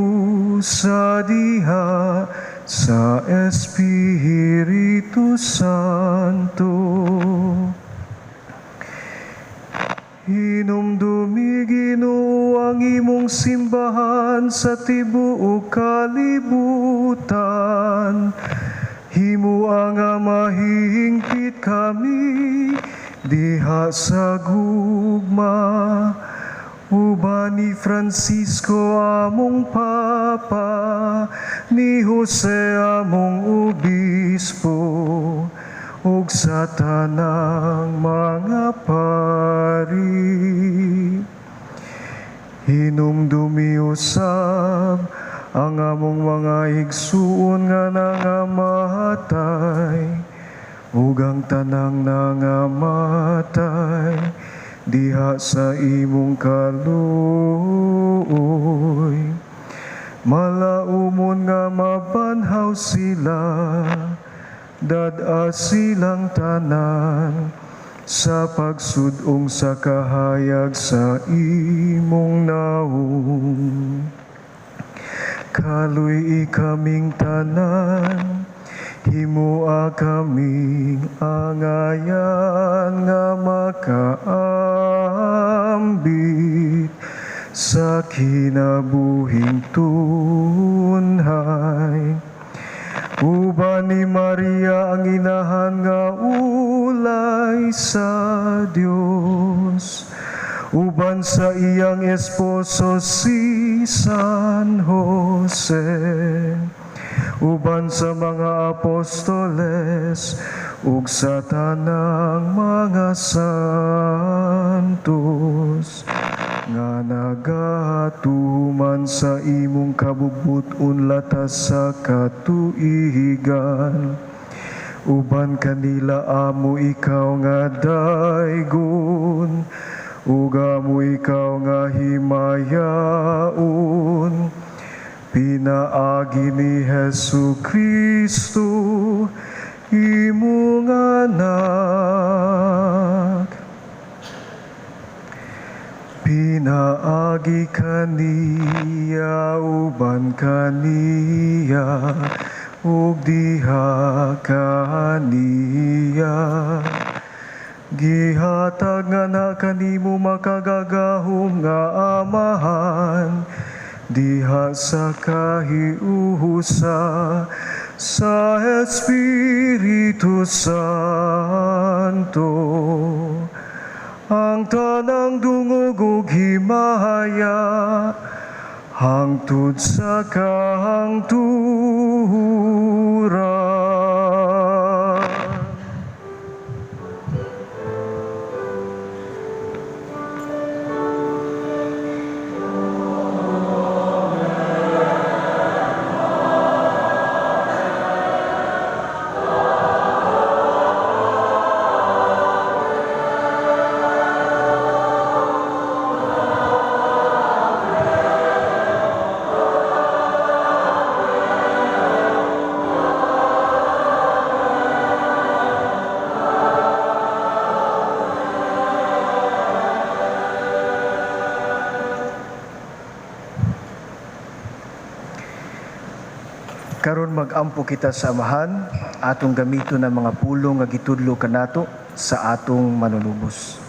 A: diha sa Espiritu Santo. Hinumdumi, Ginoo, ang imong simbahan sa tibuok kalibutan. Himua nga mahingpit kami diha sa gugma, uban ni Francisco among Papa, ni Jose among Obispo, ug sa tanang mga pari. Hinumdumi usab ang among mga igsuon nga nangamatay, ug ang tanang nangamatay diha sa imong kaluoy. Malaumon nga mabanhaw sila, dad-a silang tanan sa pagsudong sa kahayag sa imong naong. Kaluy-i kaming tanan, himua kaming angayan nga makaambit sa kinabuhing tunhay. Uban ni Maria ang inahan nga ulay sa Dios, uban sa iyang esposo si San Jose, uban sa mga apostoles ug sa tanang mga santos nga nagatuman sa imong kabubut-on latas sa katuigan. Uban kanila amo ikaw nga daygon, ug amo ikaw nga himayaon. Pinaagi ni Hesu Kristo, imong anak. Pinaagi kaniya, uban kaniya, ug diha kaniya. Gihatag nga na kanimo makagagahom nga Amahan, diha sa kahiusa sa Espiritu Santo. Ang tanang dungog ug himaya hangtod sa kahangturan.
C: Karon mag-ampo kita sa Amahan, atong gamiton ang mga pulong nga gitudlo kanato sa atong manunubos.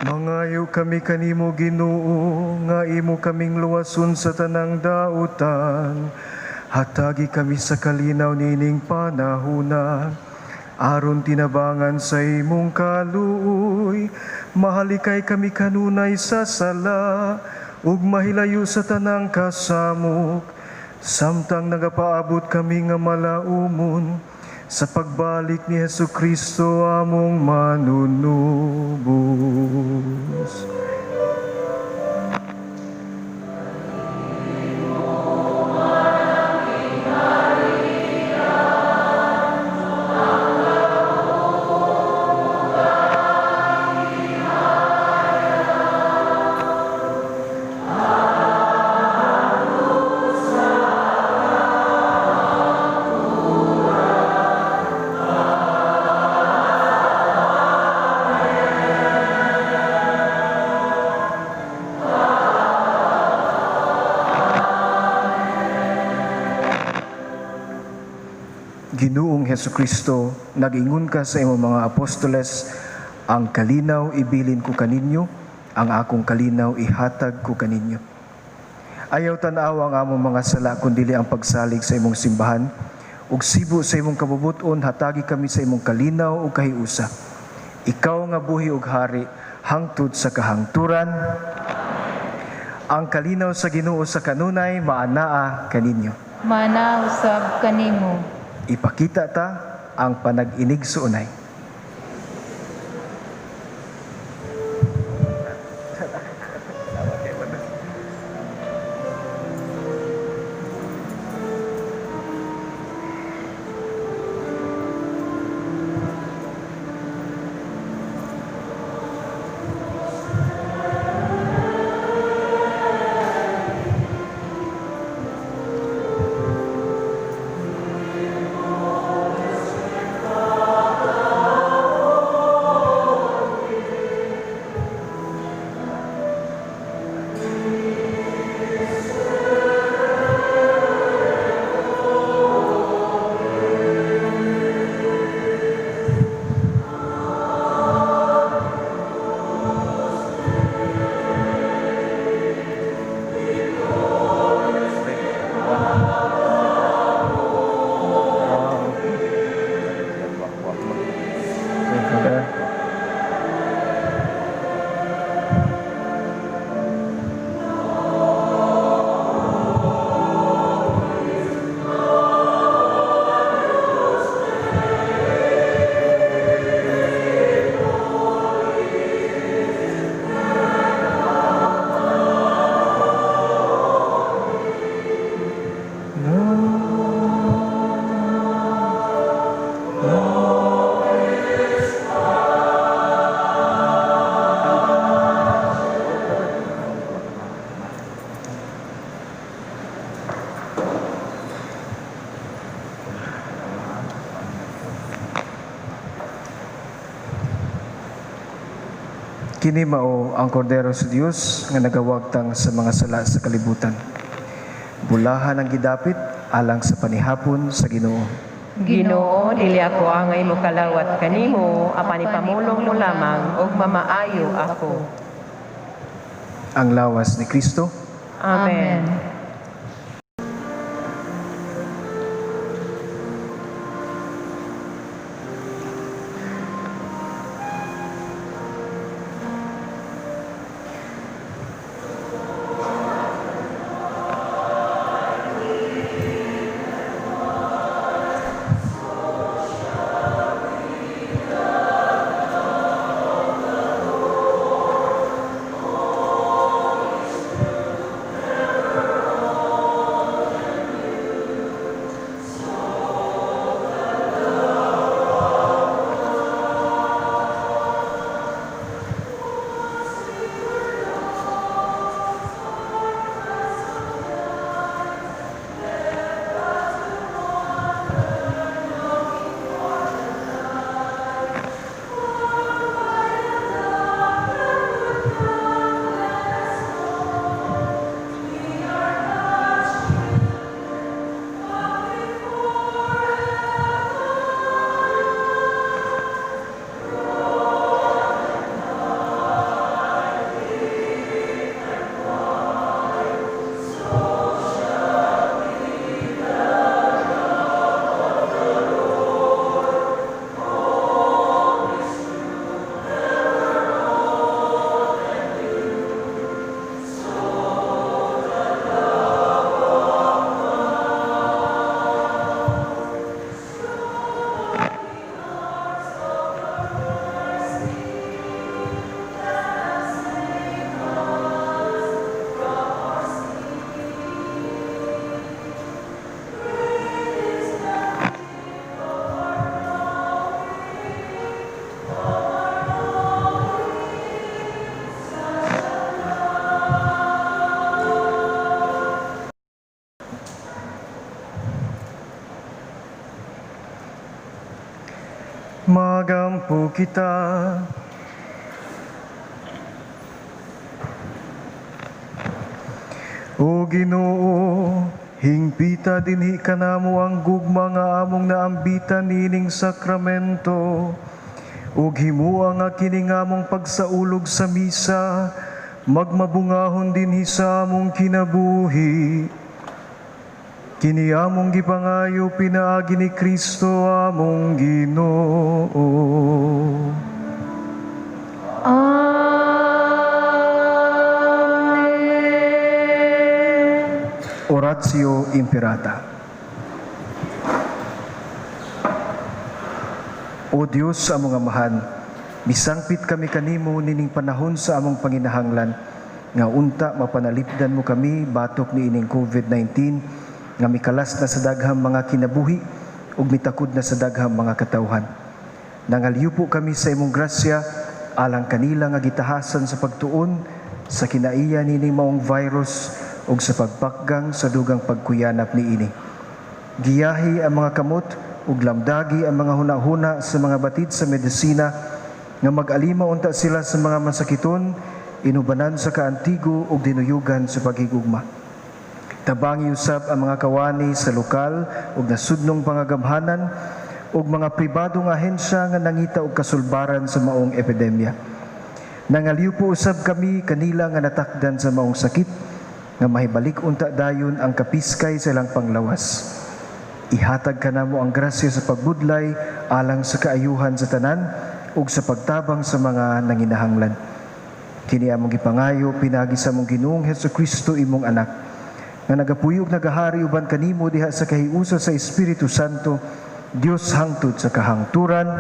A: Mangayo kami kanimo, Ginoo, nga imo kaming luwason sa tanang dautan. Hatagi kami sa kalinaw nining panahuna, aron tinabangan sa imong kaluoy, mahalikay kami kanunay sa sala, ug mahilayo sa tanang kasamok, samtang nagapaabot kami nga malaumon sa pagbalik ni Hesu Kristo among manunubos.
C: Ginoong Hesu Kristo, nag-ingon ka sa imong mga apostoles,
A: Ang kalinaw ibilin ko kaninyo, ang akong kalinaw ihatag ko kaninyo. Ayaw tan-aw ang among mga sala kundili ang pagsalig sa imong simbahan ug sibo sa imong kabubut-on, hatagi kami sa imong kalinaw ug kahiusa. Ikaw nga buhi ug hari hangtod sa kahangturan. Ang kalinaw sa Ginoo sa kanunay maanaa kaninyo.
B: Mana usab kanimo.
A: Ipakita ta ang panag-inig suunay. Kini mao ang kordero sa Dios nga nagawagtang sa mga sala sa kalibutan. Bulahan ang gidapit alang sa panihapon sa Ginoo.
E: Ginoo, dili ako angay mokalawat kanimo, apan ipamulong mo lamang ug mamaayo ako.
A: Ang lawas ni Kristo.
E: Amen.
A: Magampo kita. O Ginoo, hingpita dinhi kanamo ang gugma nga among naambitan nining sakramento. Ug himua nga kini nga among pagsaulog sa misa, magmabungahon dinhi sa among kinabuhi. Kini among gipangayo pinaagi ni Kristo among Ginoo.
B: Amen.
A: Oratio Imperata. O Dios among Amahan, misangpit kami kanimo nining panahon sa among panginahanglan nga unta mapanalipdan mo kami batok niining COVID-19 nga mikalas na sa daghang mga kinabuhi ug mitakod na sa daghang mga katawhan. Nangalyupo kami sa imong grasya alang kanila nga gitahasan sa pagtuon sa kinaiya nining maong virus ug sa pagpakgang sa dugang pagkuyanap niini. Giyahi ang mga kamot ug lamdagi ang mga hunahuna sa mga batid sa medisina nga mag-alima unta sila sa mga masakiton, inubanan sa kaantigo ug dinuyugan sa paghigugma. Tabangi usab ang mga kawani sa lokal ug nasudnong pangagamhanan ug mga pribadong ahensya nga nangita og kasulbaran sa maong epidemya. Nangaliw usab kami kanila nga natakdan sa maong sakit nga mahibalik unta dayon ang kapiskay sa ilang panglawas. Ihatag kanamo ang grasya sa pagbudlay alang sa kaayuhan sa tanan ug sa pagtabang sa mga nanginahanglan. Kini among gipangayo pinaagi sa among Ginoong Hesukristo imong anak nga nagapuyo ug nagahari uban kanimo diha sa kahiusa sa Espiritu Santo, Dios hangtod sa kahangturan.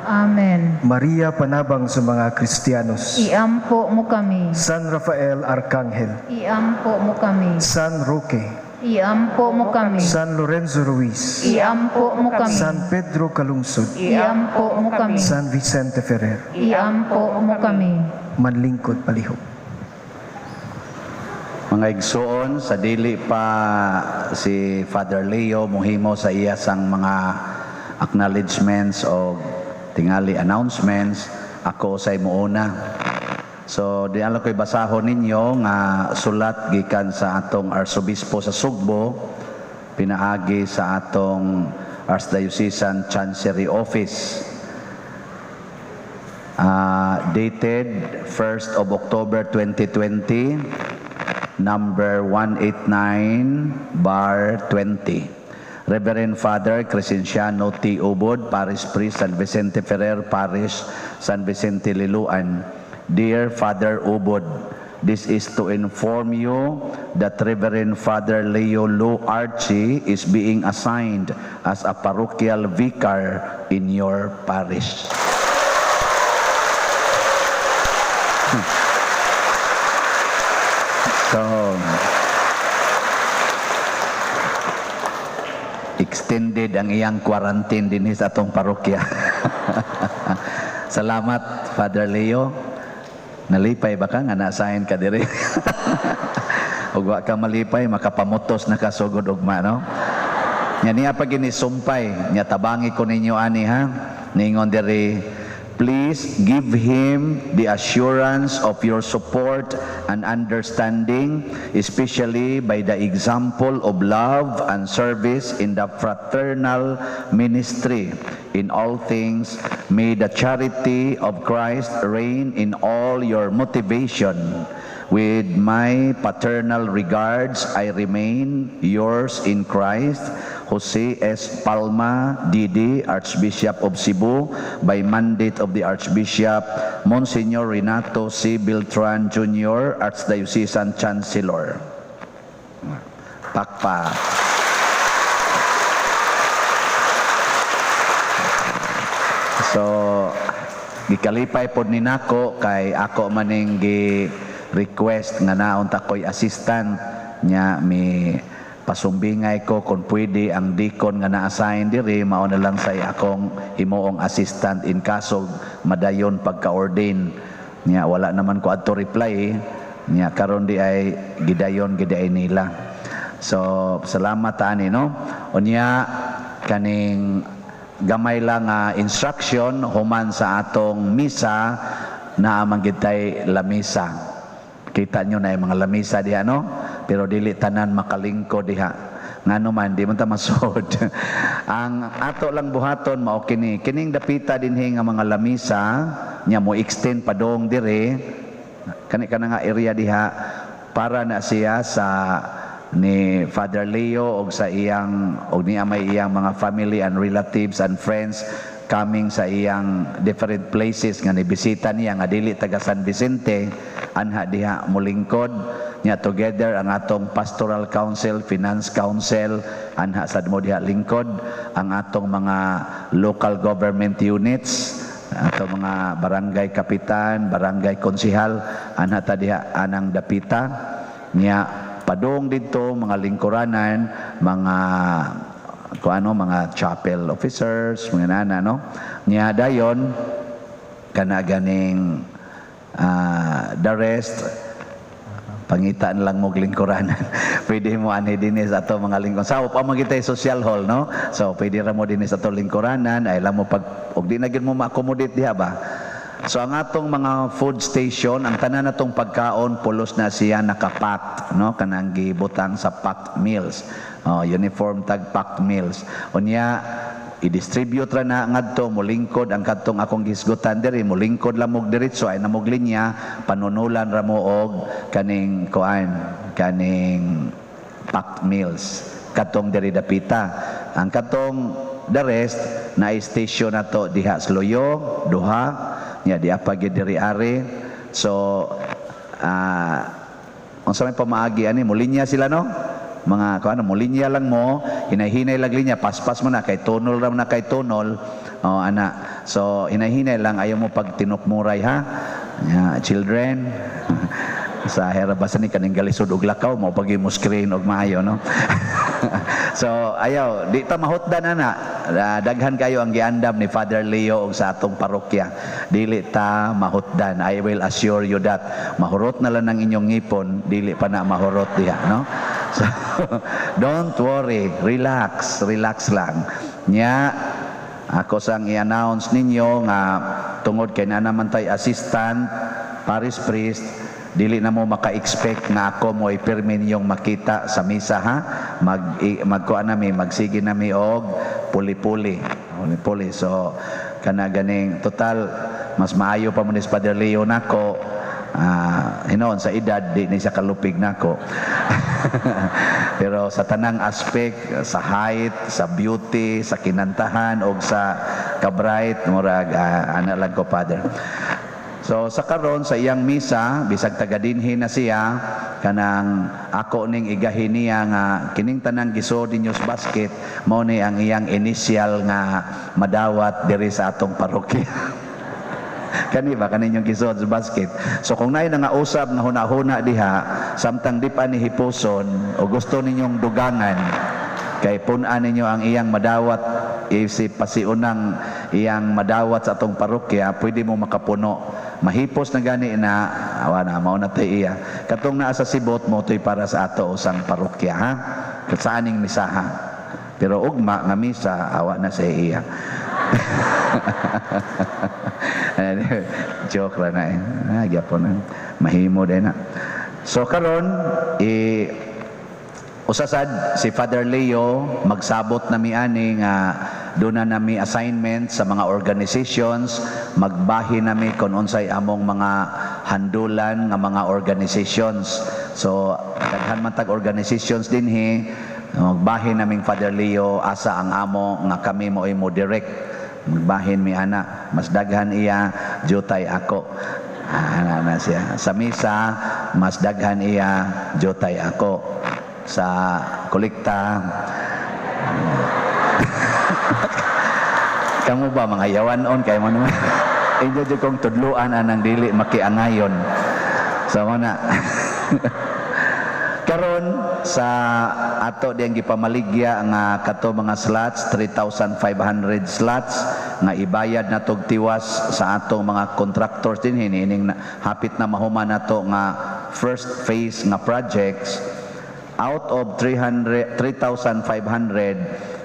B: Amen.
A: Maria, panabang sa mga Kristiyanos.
B: Iampo mo kami.
A: San Rafael Arcangel.
B: Iampo mo kami.
A: San Roque.
B: Iampo mo kami.
A: San Lorenzo Ruiz.
B: Iampo mo kami.
A: San Pedro Calungsod.
B: Iampo mo kami.
A: San Vicente Ferrer.
B: Iampo mo kami.
A: Manlingkod palihog.
F: Mga igsoon, sa dili pa si Father Leo mohimo sa iya sang mga acknowledgements o tingali announcements, ako say muuna. So di alam ko'y basahon ninyo nga sulat gikan sa atong Arsobispo sa Sugbo, pinaagi sa atong Archdiocesan Chancery Office. Dated 1st of October 2020, number 189/20. Reverend Father Crescenciano T. Ubod, Parish Priest, San Vicente Ferrer Parish, San Vicente Liloan. Dear Father Ubod, this is to inform you that Reverend Father Leo Lu Archie is being assigned as a parochial vicar in your parish. So, extended ang iyang quarantine dinhi sa atong parokya. Salamat, Father Leo. Nalipay ba ka nga na-assign ka diri? Ug wa ka malipay, makapamutos na ka sugod ugma, no? Nya niya pa gini sumpay, nya tabangi ko ninyo ani ha. Ningon diri, please give him the assurance of your support and understanding, especially by the example of love and service in the fraternal ministry. In all things, may the charity of Christ reign in all your motivation. With my paternal regards, I remain yours in Christ, Jose S. Palma, D.D., Archbishop of Cebu, by mandate of the Archbishop, Monsignor Renato C. Beltran, Jr., Archdiocesan Chancellor. Pakpak. So, gikalipay pod ni nako kay ako maning gi request nga naon ta ko'y assistant nya mi pasumbingay ko kung pwede ang deacon nga na-assign diri mao na lang say akong himuong assistant in kaso madayon pagka-ordain nya wala naman ko adto reply nya karon di ay gidayon giday nila. So salamat ani no. Unya kaning gamay lang nga instruction human sa atong misa naa man gid tay lamisa. Kita nyo na yung mga lamisa diha, no? Pero dili tanan makalingko diha. Ngano man di man ta masod. Ang ato lang buhaton mao kini, kining dapita dinhi nga mga lamisa nya mo extend padong dire kani kana nga area diha, para na siya sa ni Father Leo og sa iyang og niya may iyang mga family and relatives and friends coming sa iyang different places nga nibisita niya nga dili taga San Vicente, anha diha molingkod niya together ang atong pastoral council, finance council, anha sad mo diha lingkod ang atong mga local government units, atong mga barangay kapitan, barangay konsihal, anha ta diha anang dapita niya. Padung didto mga lingkuranan, mga kung ano, mga chapel officers, mga nana, no? Niya dayon kana ganing the rest pangitaan lang mo lingkuranan. Pwede mo anhi dinhi sa ato mga lingkod. Sa pa man kita social hall, no? So pwede ra mo dinhi sa ato lingkuranan, ay lang mo pag og di na gyud mo ma-accommodate diha ba. So ang atong mga food station, ang tanan natong pagkaon pulos na siya nakapacked, no? Kanang gibutang sa packed meals. Oh, uniform tag packed meals. Unya i-distribute ra na ngadto, molingkod ang kadtong akong gisgutan diri, molingkod lang og diretso ay namog linya, panunulan ra mo og kaning kuan, kaning packed meals katong diri dapita. Ang katong the rest na station na to diha sa Luyo, duha nya di pa gyud diri ari. So unsa may pamaagi ani, molinya sila, no? Mga kuan, molinya lang mo, hinay-hinay lang linya, paspas mo na kay tunol ra na kay tunol. Oh, ana. So hinay-hinay lang, ayaw mo pag tinukmuray ha. Ya, children sa hera basta ni kaning galisod og lakaw mo pag mo screen og maayo, no? So ayaw, di ta mahutdan ana. Daghan kayo ang giandam ni Father Leo og sa atong parokya, dili ta mahutdan. I will assure you that mahurot na lang ang inyong ngipon, dili pa na mahurot diha, no? So don't worry, relax, relax lang. Nya ako sang i-announce ninyo nga tungod kay na naman tay assistant parish priest, dili na mo maka-expect nga ako mo ipirmi ninyong makita sa misa ha. Magkuan nami, magsige nami og puli-puli, puli-puli. So kana ganing total mas maayo pa mo ni Father Leo nako. Hinoon sa edad di ni siya kalupig nako. Pero sa tanang aspect, sa height, sa beauty, sa kinantahan og sa kabright, murag ana lang ko, Father. So sa karon sa iyang misa, bisag taga dinhi na siya, kanang ako ning igahin niya nga kining tanang gisod ninyo sa basket mao ni ang iyang initial nga madawat diri sa atong parokya. Kani ba kaninyong gisod sa basket. So kung naay nga usab nga hunahuna diha samtang di pa ni hipuson o gusto ninyong dugangan kay pun-an ninyo ang iyang madawat, isip pasiunang iyang madawat sa atong parokya, pwede mo makapuno. Mahipos na gani na, awa na, mao na tay iya. Katong naa sa sibot mo to'y para sa ato usang parokya, ha? Sa aning misaha. Pero ugma nga misa, awa na sa iya. Joke ra na eh. Ah, gyapon na. Mahimo din na. So karon usasad si Father Leo magsabot na mi ani nga doon na nami assignment sa mga organizations, magbahin nami kung unsay among mga handulan nga mga organizations. So daghan man tag organizations dinhi, magbahin naming Father Leo asa ang amo nga kami mo mo direct. Magbahin mi ana, mas daghan iya, jutay ako. Ana na siya. Sa misa, mas daghan iya, jutay ako. Sa kolekta, kamu ba mga yawan-on kay mo naman. Inyo jud kong tudluan anang dili makiangayon. So mo na. Karon sa ato diyang gipamaligya nga kato mga slots, 3,500 slots nga ibayad na tog tiwas sa atong mga contractors din ining hapit na mahuman nato nga first phase nga projects. Out of 3,500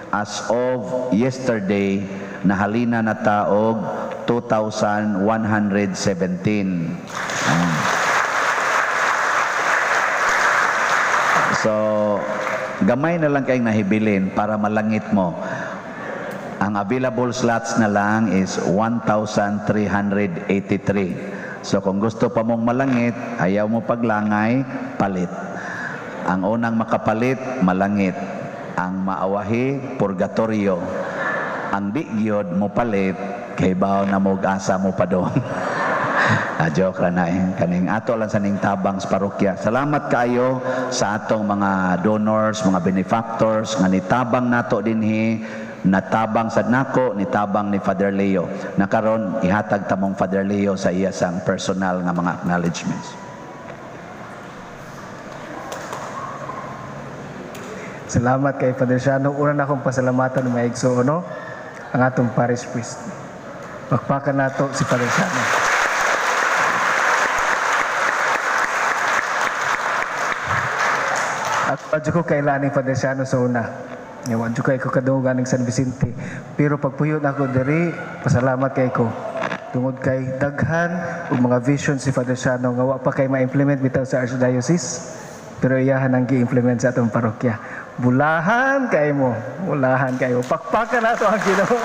F: as of yesterday, nahalina na ta og 2,117. So, Gamay na lang kayong nahibilin para malangit mo. Ang available slots na lang is 1,383. So kung gusto pa mong malangit, ayaw mo paglangay, palit. Ang unang makapalit, malangit. Ang maawahi, purgatorio. Ang di gyud mo palit, kay baw na mo asa mo pa doon. Joke ra na eh. Kaning ato lang sa ning tabang sa parokya. Salamat kayo sa atong mga donors, mga benefactors nga nitabang nato dinhi, natabang sad nako, nitabang ni Father Leo. Nakaron ihatag tamong Father Leo sa iya sang personal nga mga acknowledgements.
C: Salamat kay Father Shano. Una na akong pasalamatan mga igsoon, no? Ang atong parish priest. Pakpakan nato si Father Shano. At wadyo ko kailan ni Father Shano sa una. Ya, wadyo kay ko kadungan ng San Vicente. Pero pagpuyo na ako diri, pasalamat kay ko. Tungod kay daghan ug mga vision si Father Shano nga wa pa kay ma-implement bitaw sa Archdiocese. Pero iyahan ang gi-implement sa atong parokya. Bulahan kay mo, bulahan kayo. Pakpakan nato ang Ginoo.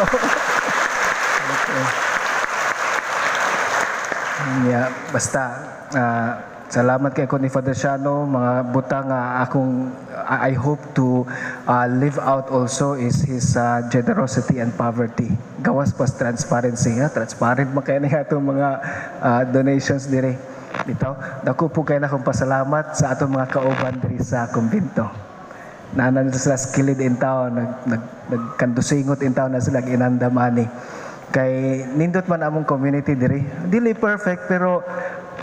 C: Okay. Yeah, basta salamat kay ko ni Father Shano, mga butang nga akong I hope to live out also is his generosity and poverty. Gawas pas transparency, ha? Transparent man kay niya atong mga donations dire. Bitaw, dako po kay na akong pasalamat sa atong mga kauban diri sa kumbento. Naanan sila skilled in town, nagkandusingot in town na sila inandamani. Kay nindot man among community diri. Dili perfect pero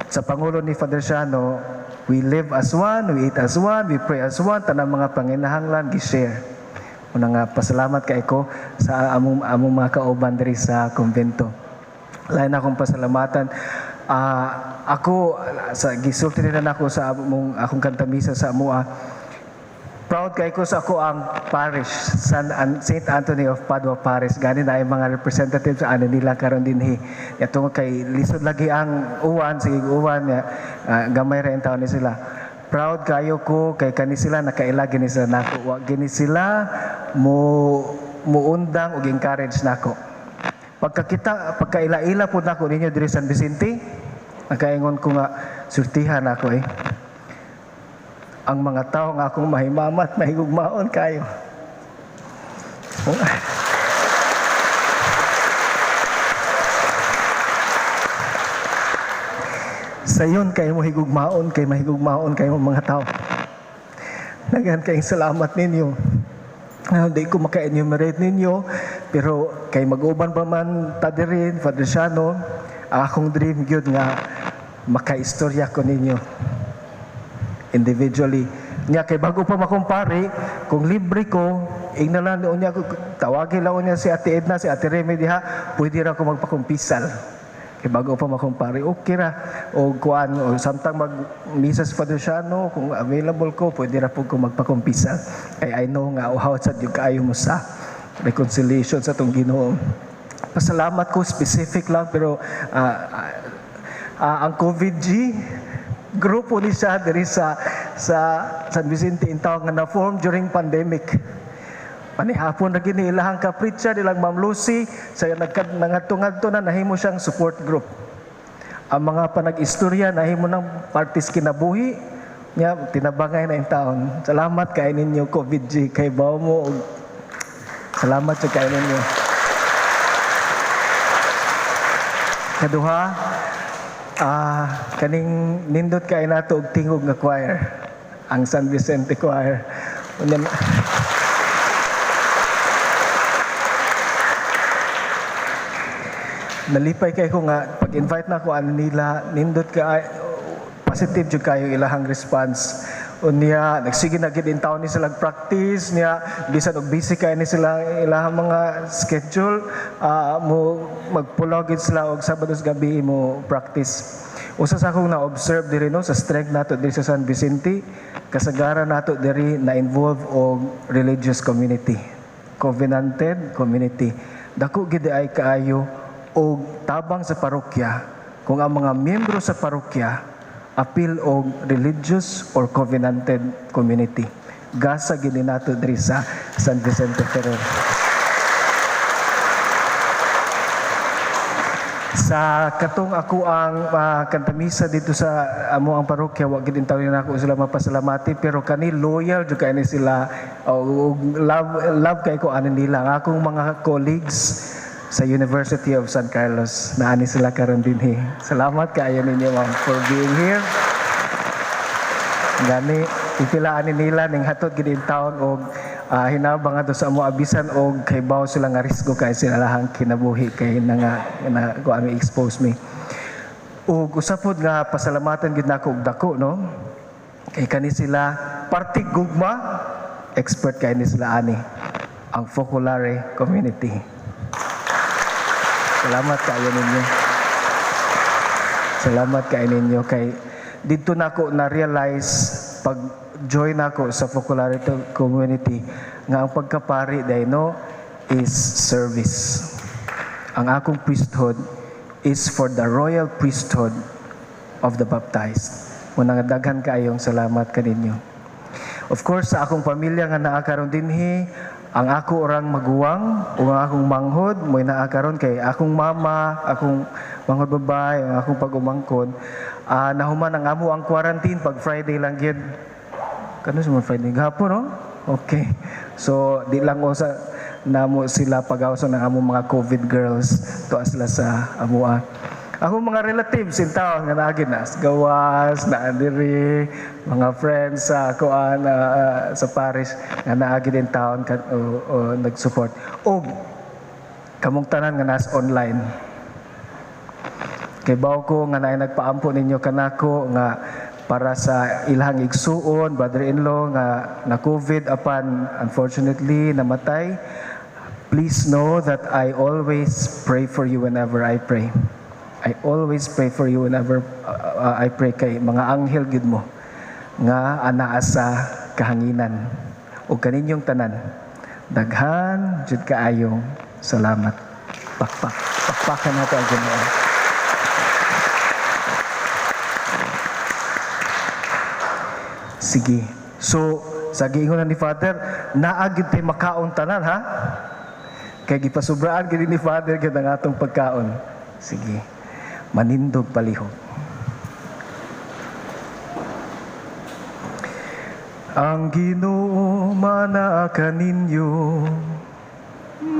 C: sa pangulo ni Father Shano, we live as one, we eat as one, we pray as one, tanang mga panginahanglan gi-share. Una nga pasalamat kay ko sa among mga kauban diri sa kumbento. Lain akong pasalamatan. Ako sa gisulti nila nako sa akong kantamisa sa amoa. Proud kay ko sa ako ang parish, Saint Anthony of Padua Parish. Gani na ay mga representatives ani nila karon dinhi. Ya tungod kay lisod lagi ang uwan, sige uwan ya, gamay ra taon ni sila. Proud kayo ko kay kani sila nakaila gini sila nako. Wa gini sila muundang og encourage nako. Pagkakita, pagkaila-ila pud nako ninyo diri San Vicente, nakaingon ko nga surtihan nako eh. Ang mga tao nga akong mahimamat, mahigugmaon kayo. Sayon kayo mo higugmaon, kay mahigugmaon kayo mga tao. Naghan kayong salamat ninyo. Hindi ko maka-enumerate ninyo, pero kay mag-uban pa man ta dirin, Father Shano, akong dream gyud nga makaistorya ko ninyo individually. Nya kay bago pa makumpare, kung libre ko, ingna lang niya, tawagin lang niya si Ate Edna, si Ate Remy diha, pwede ra ko magpakumpisal. Kay bago pa makumpare, okay ra. O kuan, o samtang mag-misa si Father Shano, kung available ko, pwede ra po ko magpakumpisal. Kay I know nga, uhaw sad yung kaayo mo sa reconciliation sa itong Ginoo. Pasalamat ko, specific lang, pero ang COVID-G, grupo ni siya diri sa San Vicente in town nga na-form during pandemic. Panihapon na gini ilahang ka-preacher, ilang Ma'am Lucy, sa nangadto-ngadto na nahimo siyang support group. Ang mga panag-istorya nahimo ng parties kinabuhi, nya tinabangay na in town. Salamat kay ninyo COVID-G, kay bawo mo. Salamat sa kay ninyo. Kaduha, kaning nindot kay nato og tingog nga choir, ang San Vicente Choir. Unya, nalipay kay ko nga pag-invite na ko ani nila, nindot ka positive jud kayo ilahang response. Unya nagsige na gid in town ni sila practice niya, bisan og busy kay ni sila ilahang mga schedule, mo magpulaw gid sila og Sabado sa gabi mo practice. Usa sa akong na-observe diri no sa strength nato diri sa San Vicente, kasagaran nato diri na involve og religious community, covenanted community. Dako gid ay kaayo og tabang sa parokya kung ang mga miyembro sa parokya appeal og religious or covenanted community. Gasa gini nato diri sa San Vicente Ferrer. Sa katong ako ang kantamisa dito sa amo ang parokya, wa gid intawon nako sila mapasalamati, pero kani loyal jud kay ni sila, og love love kay ko ani nila. Ang akong mga colleagues sa University of San Carlos, naani sila karon dinhi. Salamat kaayo ninyo, ma'am, for being here. Gani ipila ani nila ning hatod gid in town og hinabang adto sa amo, abisan og kaybaw sila nga risgo kay sila lahang kinabuhi kay na nga na ko ami expose me. Ug usa pod nga pasalamatan gid nako og dako, no, kay kani sila parte gugma, expert kay ni sila ani ang Focolare community. Salamat kaayo ninyo. Salamat kaayo ninyo kay didto nako na realize pag join nako sa Focolare community nga ang pagkapari day, no, is service. Ang akong priesthood is for the royal priesthood of the baptized. Muna nga daghan kaayong salamat kaninyo. Of course, sa akong pamilya nga naa karon dinhi, ang ako orang maguwang ug ang akong manghod mo'y naa karon, kay akong mama, akong manghod babae, ang akong pag-umangkon, nahuman ang amo ang quarantine pag Friday lang gyud. Kano sa mga Friday gahapon, no? Okay. So di lang usa namo sila pag-awson ng among mga COVID girls, tuwa sila sa amoa. Akong mga relatives in town nga naagi na gawas na diri, mga friends sa kuan, sa parish nga naagi din town kan o nag-support, og kamong tanan nga nas online. Kay bawo ko nga naay nagpaampo ninyo kanako nga para sa ilang igsuon, brother-in-law nga na COVID apan unfortunately namatay. Please know that I always pray for you whenever I pray. I always pray for you whenever I pray kay mga anghel gid mo nga anaa sa kahanginan. Ug kaninyong tanan, daghan jud kaayong salamat. Pakpak, pakpakan nato ang Ginoo. Sige. So, sa giingon ni Father, naa gid tay makaon tanan, ha? Kay gipasubraan gid ni Father gid ang atong pagkaon. Sige. Manindog palihog. Ang Ginoo manaa kaninyo.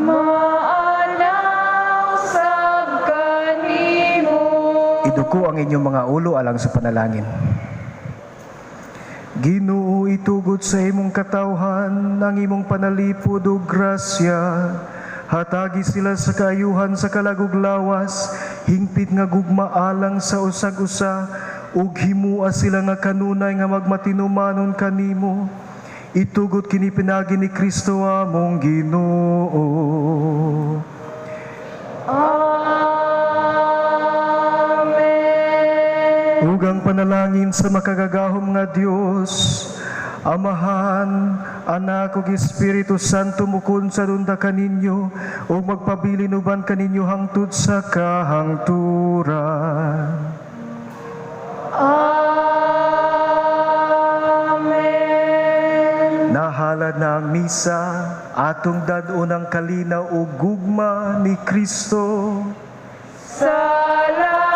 B: Maanaw sab kanimo.
C: Iduko ang inyong mga ulo alang sa panalangin. Ginoo, itugot sa imong katawhan ang imong panalipod ug grasya. Hatagi sila sa kaayuhan sa kalagog lawas, hingpit nga gugma alang sa usag-usa, ug himua sila nga kanunay nga magmatinumanon kanimo. Itugot kini pinaagi ni Kristo among Ginoo.
B: Amen.
A: Ug ang panalangin sa makagagahom nga Dios, Amahan, Anak ug Espiritu Santo mukon sa dunda kaninyo ug magpabilin uban kaninyo hangtod sa kahangturan.
B: Amen.
A: Nahalad na ang misa, atong dad-on ang kalinaw ug gugma ni Kristo.
B: Salamat.